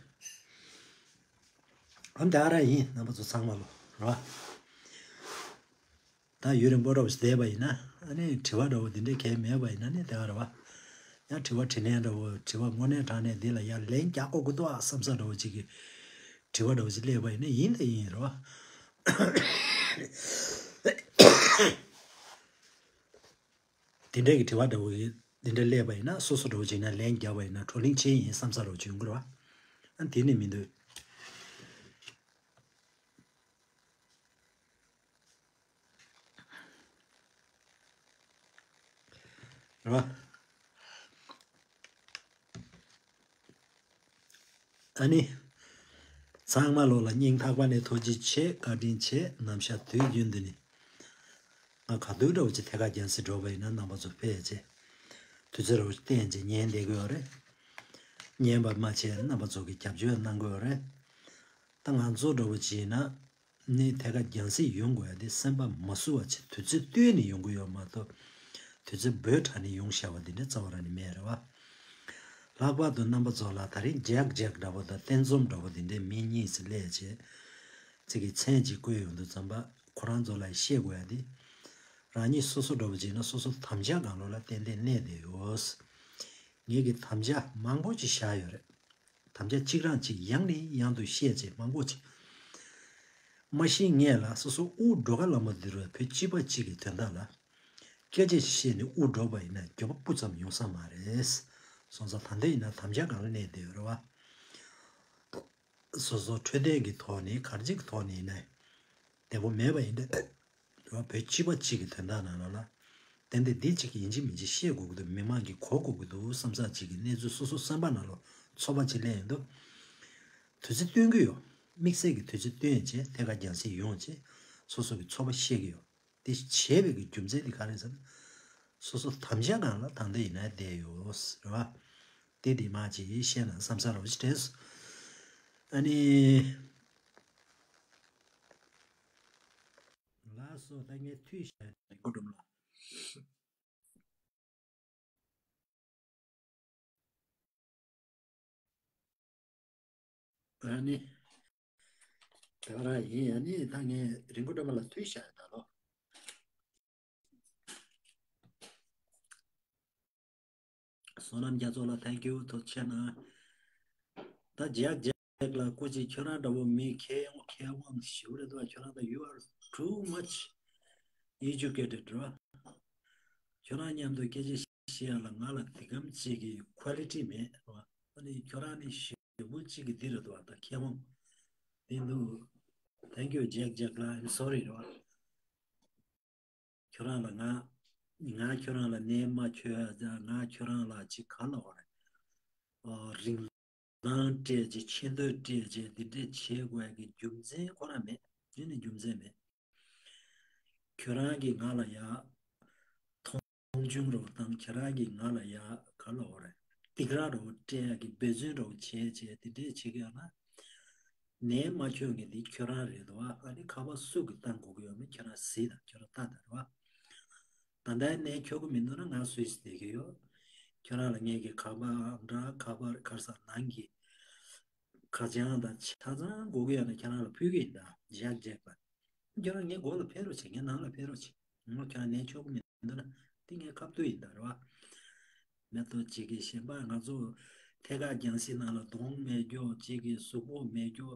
ཨ་ནི་ད་ར་ཡིན། རྣམ་པ་ཚོ་ཚང་མ་ལོ། ར། ད་ཡུན་རིང་པོ་འདྲ་བོ་ཞིག་བསྡད་པ་ཡིན་ན། ཨ་ནི་དྲི་བ་འདྲ་བོ་འདི་འདྲའི་གལ་མེད་པ་ཡིན་ན་ནི་དེ་ག་རེད་བ། ཡང་དྲི་བ་དྲི་ནས་འདྲ་བོ། དྲི་བ་དངོས་གནས་དྲང་གནས་འདི་ལ་ཡང་ལན་རྒྱག་དགོས་ཀྱི་འདུག་ཨ་བསམ་ས་འདྲ་བོ་ཅིག་གི་དྲི་བ་འདྲ་བོ་ཅིག་སླེབས་པ་ཡིན་ན་ཡིན་དང་ཡིན་རེད་བ། དེ་འདྲའི་གི་དྲི་བ་འདྲ་བོ་གི་འདི་འདྲ་སླེབས་པ་ཡིན་ན། སོ་སོ་འདྲ་བོ་ཅིག་ན་ལན་རྒྱག་པ་ཡིན་ན་བགྲོ་གླེང་བྱས་ཡིན་བསམ་ས་འདྲ་བོ་ཅིག་ཡོང་གི་རེད་བ། ཨ་དེ་ནི་མི་འདུག་རེད་བ། ཨ་ནི། ཚང་མ་ལོ་ལ་སྙིང་ཐག་པ་ནས་ཐུགས་རྗེ་ཆེ། བཀའ་དྲིན་ཆེ། ནམ་ཞག་དུས་རྒྱུན་དུ་ནི། ང་ག་དུས་འདྲ་བོ་ཅིག་ཐད་ཀར་རྒྱང་སྲིང་འགྲོ་བ་ཡིན་ན་རྣམ་པ་ཚོ་ཕེབས་བྱས། དུས་ཚོད་འདྲ་བོ་ཅིག་བསྟན་བྱས་ཉན་བསྡད་དགོས་ཡོད་རེད། ཉན་པ་མ་བྱས་རྣམ་པ་ཚོ་གི་རྒྱབ་སྐྱོར་གནང་དགོས་ཡོད་རེད། ད་ང་ཚོ་འདྲ་བོ་ཅིག་ཡིན་ན། ནི་ཐད་ཀར་རྒྱང་སྲིང་ཡོང་དགོས་ཡ་དེ་སེམས་པ་མ་བསུ་བ་བྱས་དུས་ཚོད་བཏོན་ནས་ཡོང་གི་ཡོད་མ་གཏོགས། དུས་ཚོད་འབོལ་དྲགས་ནས་ཡོང་བཞག་པ་འདི་འདྲ་རྩ་བ་རང་ནས་མེད་རེད་བ། ལྷག་པར་དུ་རྣམ་པ་ཚོ་ལ་ད་རིང་ཇེག་ཇེག་འདྲ་བོ་དང་བསྟན་འཛོམས་འདྲ་བོ་འདི་འདྲའི་མི་གཉིས་སུ་སླེབས་བྱས། ཚིག་གི་མཚན་གཅིག་བཀོད་ཡོང་དུས་ཙམ་པ་ཁོ་རང་ཚོ་ལ་བཤད་དགོས་ཡ་དེ། རང་ཉིད་སོ་སོ་འདྲ་བོ་བྱས་ན་སོ་སོ་དམ་བཅའ་སྒང་ལོགས་ལ་ཏན་ཏན་གནས་བསྡད་ཡོད། ངེད་ཀྱི་དམ་བཅའ་མང་པོ་ཅིག་བཞག་ཡོད་རེད། དམ་བཅའ་གཅིག་རང་གཅིག་ཡང་ནས་ཡང་དུ་བཤད་བྱས་མང་པོ་ཅིག་མ་གཞི་ངས་ལ་སོ་སོ་དབུ་འགྲོ་ག་ལ་མ་འདིར་བའི་བོད་སྤྱི་པ་གཅིག་གི་དོན་དག་ལ་སྐད་ཆ་བཤད་ནས་དབུ་འགྲོ་བ་ཡིན་ན་འགྱོད་པ་སྤུ་ཙམ་ཡོང་ས་མ་རེད། སོང་ཙང་ད་ལྟ་ཡིན་ན་དམ་བཅའ་སྒང་ལ་གནས་བསྡད་ཡོད་རེད་བ། སོ་སོ་འཕྲོད་བསྟེན་གྱི་ཐོག་ནས་ག་རེ་ཅིག་གི་ཐོག་ནས་ཡིན་ན། བདེ་པོ་མེད་པ་ཡིན་ཏེ། བོད་སྤྱི་པ་གཅིག་གི་དོན་དག་ནང་ལོགས་ལ། ཏན་ཏན་འདི་གཅིག་ཡིན་གཅིག་མིན་གཅིག་བཤད་དགོས་ཀྱི་འདུག་མི་མང་གིས་གོ་དགོས་ཀྱི་འདུག་བསམ་ས་གཅིག་གི་གནས་ཚུལ་སོ་སོ་བསམ་པ་ནང་ལོགས་ཚོར་བ་གཅིག་སླེབས་ཡོང་དུས། དུས་ཚོད་བཏོན་གྱི་ཡོད། དམིགས་བསལ་གྱི་དུས་ཚོད་བཏོན་བྱས་ཐད་ཀར་རྒྱང་སྲིང་ཡོང་བྱས་སོ་སོ་གི་ཚོར་བ་བཤད་ཀྱི་ཡོད། དེ་བྱས་པའི་གི་རྒྱུ་མཚན་དེ་ག་རེ་ཟེར་ན། སོ་སོ་དམ་བཅའ་སྒང་ལ་ད་ལྟ་ཡིན་ན་བསྡད་ཡོད་རེད་བ། དེ་དེ་མ་ཅིག་བཤད་ན་བསམ་ས་རོ་ཞིག་དྲན་སོང་། ཨ་ནི། ལགས་སོ། ད་ངས་ཐུགས་བཞེས་རིང་པོ་སྒྲུབ་ལ། ཨ་ནི། དེ་རང་ཡིན། ཨ་ནི་ད་ངས་རིན་པོ་སྒྲོལ་མ་ལ་ཐུགས་བཞེས་ད་ལོ། བསོད་ནམས་རྒྱ་མཚོ་ལ་thank you ཐུགས་རྗེ་ཆེ་གནང་། ད་ཇེག་ཇེག་ལ་སྐུ་མཁྱེན། ཁྱོད་རང་འདྲ་བོ་མི་མཁས་དབང་མཁས་དབང་ཞེ་པོ་རེད་འདུག་ཁྱོད་རང་ད་you are too much educated རེད་བ། ཁྱོད་རང་མཉམ་དུ་སྐད་ཆ་བཤད་ཡ་ལ་ང་ལ་དེ་གམ་ཅིག་གི་quality མེད་རེད་བ། ཨ་ནི་ཁྱོད་རང་ནི་ཞེ་པོ་ཅིག་གི་འདི་རེད་འདུག་ད་མཁས་དབང་འདི་འདུག thank you ཇེག་ཇེག་ལ། I'm sorry རེད་བ། ཁྱོད་རང་ལ་ང་ང་ཁྱོད་རང་ལ་ནད་མ་བཅོས་ཡ། ང་ཁྱོད་རང་ལ་ཅིག་ག་ལབ་དགོས་རེད། ཨོ། རིན་ཐང་སྤྲད་བྱས་ཆེ་འདོད་སྤྲད་བྱས་འདི་འདྲས་བྱེད་དགོས་ཀྱི་རྒྱུ་མཚན་ཁོ་རང་མེད། དེ་ནི་རྒྱུ་མཚན་མེད། ཁྱོད་རང་གིས་ང་ལ་ཡ་མཐོང་ཆུང་རོགས་དང་ཁྱེད་རང་གིས་ང་ལ་ཡ་ག་ལབ་དགོས་རེད། སྡིགས་ར་རོགས་སྤྲད་ཡ་གི་འབད་བརྩོན་རོགས་བྱས་བྱས་དེ་འདྲས་བྱེད་ཀྱི་ཡོད་ན། ནད་མ་བཅོས་མཁན་འདི་ཁྱོད་རང་རེད་འདུག་ཨ་ནི་ཁ་པར་སུ་གིས་བཏང་དགོས་ཀྱི་ཡོད་མེད་ཁྱོད་རང་གཟིགས་དང་། ཁྱོད་རང་ལྟ་དང་རེད་བ། ད་ལྟའི་ནད་འཁྱོག་གི་མི་འདུག་ན་ང་སུས་བསྡད་ཀྱི་ཡོད། ཁྱོད་རང་ལ་ངེད་ཀྱི་ཁ་པར་འདྲ་ཁ་པར་ག་རེ་ཟེར་ནང་གི་ཁ་བྱང་དང་ཆ་ཚང་དགོས་ཀྱི་ཡོད་ན་ཁྱོད་རང་ལ་ཕུལ་གྱི་ཡིན་ད། ཇེག་ཇེག་པ། ཁྱོད་རང་ངའི་མགོ་ལ་ཕེབས་རོགས་བྱེད། ངའི་ནང་ལ་ཕེབས་རོགས་བྱེད། ངོ་ཁྱོད་རང་ནད་འཁྱོག་གི་མི་འདུག་ན་དེ་ངའི་ཁ་ཐུག་ཡིན་ད་རེད་བ། མེ་ཏོག་གཅིག་གིས་གཞན་པ་ང་ཚོ་ཐད་ཀར་རྒྱང་སྲིང་ནང་ལ་གདོང་མེད་རྒྱུ་གཅིག་གིས་གཟུགས་པོ་མེད་རྒྱུ་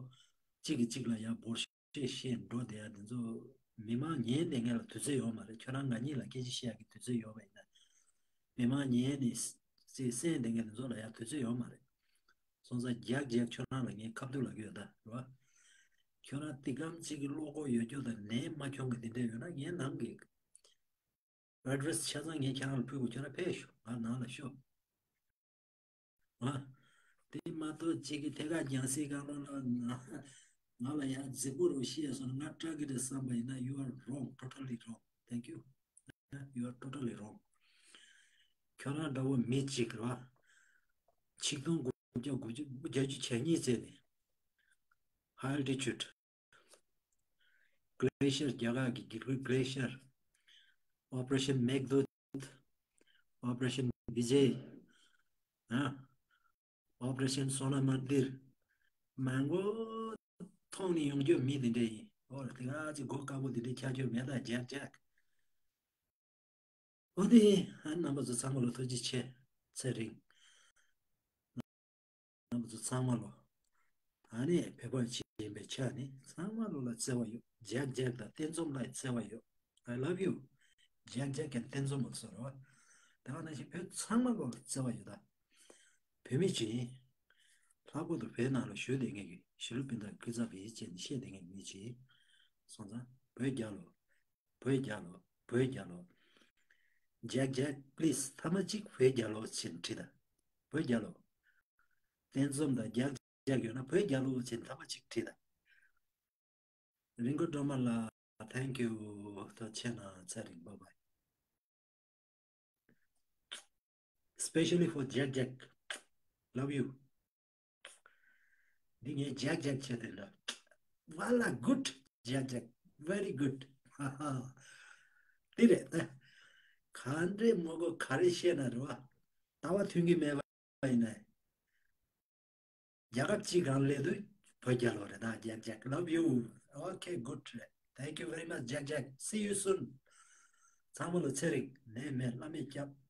གཅིག་གིས་གཅིག་ལ་ཡ་འབོར་ཤེས་ཤེས་འགྲོ་བསྡད་ཡ་དེ་ཚོ་ མི་མང་ཉན་བསྡད་མཁན་ལ་དུས་ཚོད་ཡོད་མ་རེད། ཁྱོད་རང་ང་གཉིས་ལ་སྐད་ཆ་བཤད་ཡག་གི་དུས་ཚོད་ཡོད་པ་ཡིན་ན། མི་མང་ཉན་ནས་སེ་གསན་བསྡད་མཁན་དེ་ཚོ་ལ་ཡང་དུས་ཚོད་ཡོད་མ་རེད། སོང་ཙང་རྒྱག་རྒྱག་ཁྱོད་རང་ལ་ངས་ཁ་ཐུག་ལབ་ཀྱི་ཡོད་ད། རེད་བ། ཁྱོད་རང་ཏིག་ཀམ་གཅིག་གི་བློ་ཁོག་ཡོད་རྒྱུ་དང་ནད་མ་གྱོང་གི་དེ་འདྲ་ཡོད་ན་ངའི་ནང་གི་ཨེ་ཌི་རེ་སི་ཆ་ཚང་ངས་ཁྱེད་རང་ལ་ཕུལ་དགོས། ཁྱོད་རང་ཕེབས་ཤོག་ང་ནང་ལ་ཤོག་ཨ། དེ་མ་གཏོགས་གཅིག་གི་ཐད་ཀར་རྒྱང་སྲིང་གང་རུང་ལ་ང་ང་ལ་ཡང་རྫིག་པོ་རུ་བཤད་སོང་ན་ང་སྐྲག་གི་རེད་བསམ་པ་ཡིན་ན། you are wrong, totally wrong. Thank you. You are totally wrong. ཁྱོད་རང་འདྲ་བོ་མི་གཅིག་རེད་བ། ཆིག་སྟོང་དགུ་བརྒྱ་དགུ་བརྒྱ་བརྒྱད་ཅུ་གྱ་གཉིས་བཙལ་ནས། High altitude glacier, རྒྱ་གར་གྱི་དགེ་ལུགས་glacier, Operation Meghdoot, Operation Vijay, ཨ། Operation Sona Mandir, མང་པོ་མཐོང་ནས་ཡོང་རྒྱུ་མི་དེ་འདྲ་ཡིན། ཨོ་དེ་ག་ཅིག་མགོ་དཀར་པོ་དེ་འདྲ་འཁྱག་རྒྱུ་མེད་ད། རྒྱག་རྒྱག་ཨོ་དེ་ཨ་རྣམ་པ་ཚོ་ཚང་མ་ལ་ཐུགས་རྗེ་ཆེ། ཚེ་རིང་། རྣམ་པ་ཚོ་ཚང་མ་ལོ། ཨ་ནི་བོད་པ་ཅིག་ཡིན་པའི་ཆ་ནས་ཚང་མ་ལོ་ལ་བརྩེ་བ་ཡོད། རྒྱག་རྒྱག་དང་བསྟན་འཛོམས་ལ་བརྩེ་བ་ཡོད། I love you. རྒྱག་རྒྱག་གི་བསྟན་འཛོམས་ལ་ཚོར་བ། ད་ག་ནང་བཞིན་བོད་ཚང་མ་ལོ་ལ་བརྩེ་བ་ཡོད་ད། བོད་མི་ཅིག་ཡིན། ལྷག་པར་དུ་བོད་ནང་ལ་བཞུགས་བསྡད་མཁན་གྱི་གཞིས་ལུས་སྤུན་ཟླ་སྐུ་ཚབ་ཡིན་ཅེས་ནས་བཤད་བསྡད་མཁན་གྱི་མི་ཅིག་ཡིན། སོང་ཙང་བོད་རྒྱལ་ལོ། བོད་རྒྱལ་ལོ། བོད་རྒྱལ་ལོ། རྒྱག་རྒྱག please མཐའ་མ་གཅིག་བོད་རྒྱལ་ལོ་ཅེས་བྲིས་དང་། བོད་རྒྱལ་ལོ། བསྟན་འཛོམས་དང་རྒྱག་རྒྱག་ཡོད་ན་བོད་རྒྱལ་ལོ་ཅེས་མཐའ་མ་གཅིག་བྲིས་དང་། རིན་གོང་སྒྲོལ་མ་ལགས། Thank you. ཐུགས་རྗེ་ཆེ་གནང་། ཚེ་རིང་། Bye bye. Especially for Jack Jack. Love you. འདི་ངས་རྒྱག་རྒྱག་བྱས་དེ་འདྲ། Voila, good. རྒྱག་རྒྱག very good. ཧ་ཧ། འདི་རེད་ད། ག་འདྲས་མོ་གོ་ག་རེ་བཤད་ན་རེད་བ། ལྟ་བ་མཐུན་གྱི་མེད་པ་ཡིན་ན། རྒྱལ་ཁབ་གཅིག་སྒང་སླེབས་དུས་བོད་རྒྱལ་ལོ་རེད་ད། རྒྱག་རྒྱག Love you. Okay, good. Thank you very much, Jack Jack. See you soon. ཚང་མ་ལ་ཚེ་རིང་། ནད་མེད་བླ་མས་སྐྱབས།